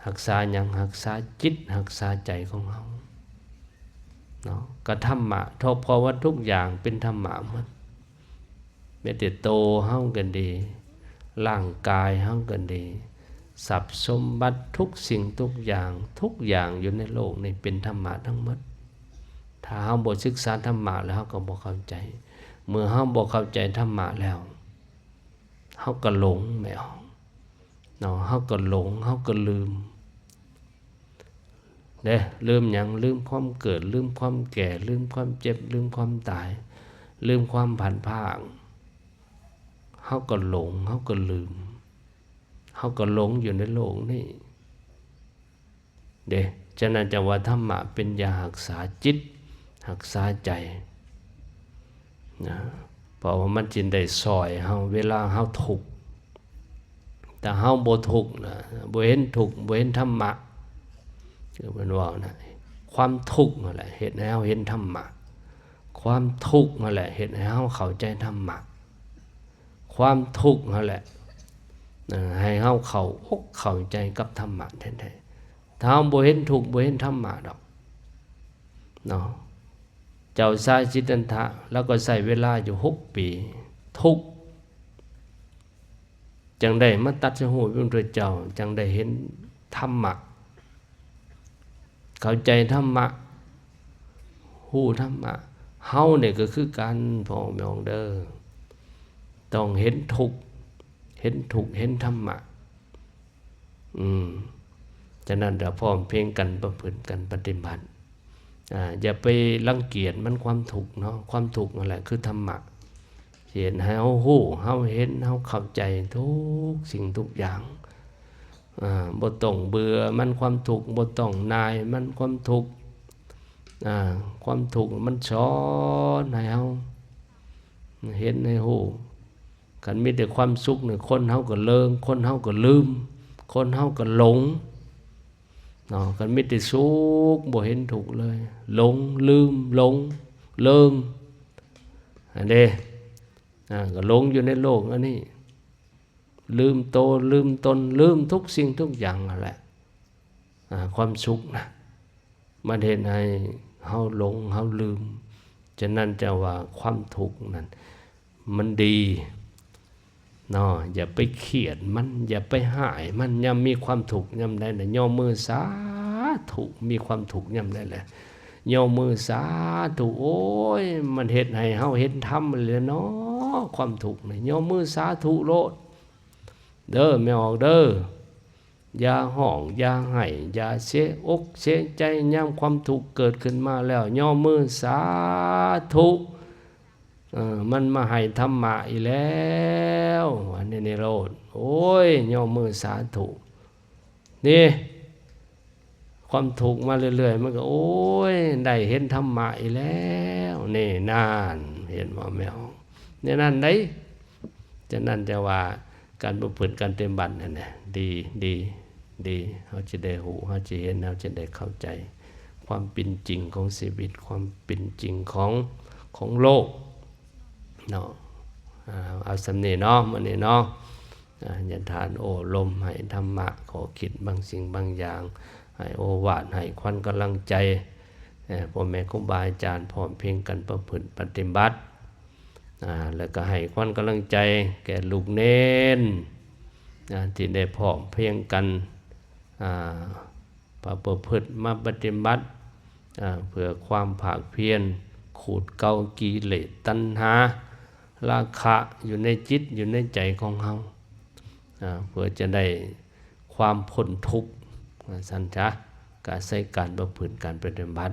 ຮັກສາຫຍັງ? ຮັກສາຈິດ ຮັກສາໃຈຂອງເຮົາເນາະ ກະທຳມະ ເພາະວ່າທຸກຢ່າງເປັນທຳມະໝົດ. ແມ້ແຕ່ໂຕເຮົາກໍດີ ຮ່າງກາຍເຮົາກໍດີ ຊັບສົມບັດທຸກສິ່ງທຸກຢ່າງ ທຸກຢ່າງຢູ່ໃນໂລກນີ້ເປັນທຳມະທັງໝົດ. ຖ້າເຮົາບໍ່ສຶກສາທຳມະແລ້ວ ເຮົາກໍບໍ່ເຂົ້າໃຈ. ເມື່ອເຮົາບໍ່ເຂົ້າໃຈທຳມະແລ້ວ ເຮົາກໍຫຼົງແມ່ນເນາະ ເຮົາກໍຫຼົງ ເຮົາກໍລືມ ເດ້ ລືມຫຍັງ? ລືມຄວາມເກີດ ລືມຄວາມແກ່ ລືມຄວາມເຈັບ ລືມຄວາມຕາຍ ລືມຄວາມພັດພາກ ເຮົາກໍຫຼົງ ເຮົາກໍລືມ ເຮົາກໍຫຼົງຢູ່ໃນໂລກນີ້ເດ້. ສະນັ້ນຈັ່ງວ່າທຳມະເປັນຢາຮັກສາຈິດ ຮັກສາໃຈນະ ເພາະວ່າມັນຈຶ່ງໄດ້ຊ່ອຍເຮົາເວລາເຮົາທຸກ. ຖ້າເຮົາບໍ່ທຸກນະ ບໍ່ເຫັນທຸກ ບໍ່ເຫັນທຳມະ ຄືເພິ່ນເວົ້ານະ ຄວາມທຸກຫັ້ນແຫຼະເຮັດໃຫ້ເຮົາເຫັນທຳມະ ຄວາມທຸກຫັ້ນແຫຼະເຮັດໃຫ້ເຮົາເຂົ້າໃຈທຳມະ ຄວາມທຸກຫັ້ນແຫຼະ ເອີ ໃຫ້ເຮົາເຂົ້າອົກເຂົ້າໃຈກັບທຳມະແທ້ໆ. ຖ້າເຮົາບໍ່ເຫັນທຸກ ບໍ່ເຫັນທຳມະດອກເນາະ. ເຈົ້າຊາຍສິດທັນທະ ລາວກໍໃຊ້ເວລາຢູ່ຫົກປີ ທຸກ ຈັ່ງໄດ້ມາຕັດສະຮູ້ເປັນພະເຈົ້າ ຈັ່ງໄດ້ເຫັນທຳມະ ເຂົ້າໃຈທຳມະ ຮູ້ທຳມະ. ເຮົານີ້ກໍຄືກັນ ພໍ່ແມ່ນ້ອງເດີ ຕ້ອງເຫັນທຸກ ເຫັນທຸກ ເຫັນທຳມະ. ອືມ ສະນັ້ນລະ ພ້ອມພຽງກັນປະພຶດກັນປະຕິບັດ ອາ ຢ່າໄປລັງກຽດມັນ ຄວາມທຸກເນາະ ຄວາມທຸກນັ້ນແຫຼະຄືທຳມະ ເຮັດໃຫ້ເຮົາຮູ້ ເຮົາເຫັນ ເຮົາເຂົ້າໃຈທຸກສິ່ງທຸກຢ່າງ. ອາ ບໍ່ຕ້ອງເບື່ອມັນ ຄວາມທຸກ ບໍ່ຕ້ອງໜ່າຍມັນ ຄວາມທຸກ. ອາ ຄວາມທຸກມັນສອນໃຫ້ເຮົາເຫັນໃຫ້ຮູ້. ຄັນມີແຕ່ຄວາມສຸກນີ້ ຄົນເຮົາກໍເລີງ ຄົນເຮົາກໍລືມ ຄົນເຮົາກໍຫຼົງເນາະ. ຄັນມີແຕ່ສຸກ ບໍ່ເຫັນທຸກເລີຍ ຫຼົງ ລືມ ຫຼົງ ເລີງ ອັນເດ້ ອາ ກໍຫຼົງຢູ່ໃນໂລກອັນນີ້ ລືມໂຕ ລືມຕົນ ລືມທຸກສິ່ງທຸກຢ່າງນັ້ນແຫຼະ. ອາ ຄວາມສຸກນະ ມັນເຮັດໃຫ້ເຮົາຫຼົງ ເຮົາລືມ. ສະນັ້ນຈະວ່າຄວາມທຸກນັ້ນມັນດີເນາະ ຢ່າໄປຄຽດມັນ ຢ່າໄປຮ້າຍມັນ. ຍາມມີຄວາມທຸກຍາມໃດນະ ຍົກມືສາທຸ ມີຄວາມທຸກຍາມໃດແຫຼະ ຍົກມືສາທຸ. ໂອ້ຍ ມັນເຮັດໃຫ້ເຮົາເຫັນທຳແລ້ວເນາະ ຄວາມທຸກນີ້ ຍົກມືສາທຸໂລດເດີ ແມ່ອອກເດີ. ຢ່າຮ້ອງ ຢ່າໄຫ້ ຢ່າເສຍອົກເສຍໃຈ ຍາມຄວາມທຸກເກີດຂຶ້ນມາແລ້ວ ຍົກມືສາທຸ. ເອີ ມັນມາໃຫ້ທຳມະອີກແລ້ວ ອັນນີ້ນີ້ໂລດ. ໂອ້ຍ ຍົກມືສາທຸ ນີ້ ຄວາມທຸກມາເລື້ອຍໆ ມັນກໍ ໂອ້ຍ ໄດ້ເຫັນທຳມະອີກແລ້ວ ນີ້ ນັ້ນ ເຫັນບໍ່ແມ່ອອກ? ແນວນັ້ນໃດ. ສະນັ້ນຈະວ່າ ການປະພຶດ ການປະຕິບັດນັ້ນນະ ດີ ດີ ດີ ເຮົາຈະໄດ້ຮູ້ ເຮົາຈະເຫັນ ເຮົາຈະໄດ້ເຂົ້າໃຈຄວາມເປັນຈິງຂອງຊີວິດ ຄວາມເປັນຈິງຂອງ ຂອງໂລກເນາະ. ອາ ເອົາສ່ຳນີ້ເນາະ ມື້ນີ້ເນາະ. ອາ ຍາທ່ານໂອ້ລົມໃຫ້ທຳມະ ຂໍ້ຄິດບາງສິ່ງບາງຢ່າງ ໃຫ້ໂອວາດ ໃຫ້ຂວັນກຳລັງໃຈ ເອີ ພໍ່ແມ່ຄູບາອາຈານ ພ້ອມພຽງກັນປະພຶດປະຕິບັດ ອາ ແລ້ວກໍໃຫ້ຂວັນກຳລັງໃຈແກ່ລູກເນນ ອາ ທີ່ໄດ້ພ້ອມພຽງກັນ ອາ ປະ ປະພຶດມາປະຕິບັດ ອາ ເພື່ອຄວາມພາກພຽນ ຂູດເກົາກິເລດຕັນຫາ ລາຄະ ຢູ່ໃນຈິດ ຢູ່ໃນໃຈຂອງເຮົາ ອາ ເພື່ອຈະໄດ້ຄວາມພົ້ນທຸກ ວ່າຊັ້ນຊະ. ກະໃຊ້ການປະພຶດ ການປະຕິບັດ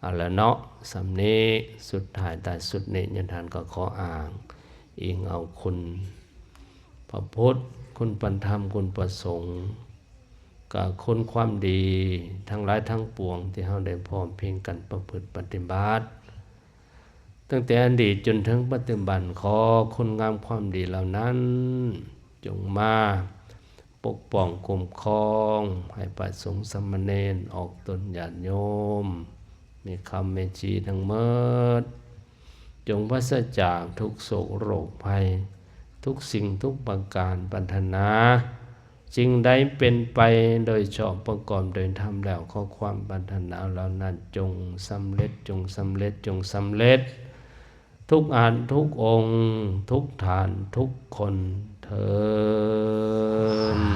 ເອົາລະເນາະ ສ່ຳນີ້. ສຸດທ້າຍທ້າຍສຸດນີ້ ຍາທ່ານກໍຂໍອ້າງອີງເອົາຄຸນພະພຸດ ຄຸນພະທຳ ຄຸນພະສົງ ກະຄຸນຄວາມດີທັງຫຼາຍທັງປວງ ທີ່ເຮົາໄດ້ພ້ອມພຽງກັນປະພຶດປະຕິບັດ ຕັ້ງແຕ່ອະດີດຈົນເຖິງປັດຈຸບັນ. ຂໍຄຸນງາມຄວາມດີເຫຼົ່ານັ້ນ ຈົ່ງມາປົກປ້ອງຄຸ້ມຄອງ ໃຫ້ພະສົງສາມະເນນ ອອກຕົນຍາດໂຍມ ແມ່ຄຳແມ່ຊີທັງໝົດ ຈົ່ງປາສະຈາກທຸກໂສກໂລກໄພ ທຸກສິ່ງທຸກປະການ. ປາດຖະໜາສິ່ງໃດເປັນໄປໂດຍຊອບປະກອບໂດຍທຳແລ້ວ ຂໍຄວາມປາດຖະໜາເຫຼົ່ານັ້ນຈົ່ງສຳເລັດ ຈົ່ງສຳເລັດ ຈົ່ງສຳເລັດ ທຸກອັນທຸກອົງ ທຸກທ່ານທຸກຄົນເທີ້ນ.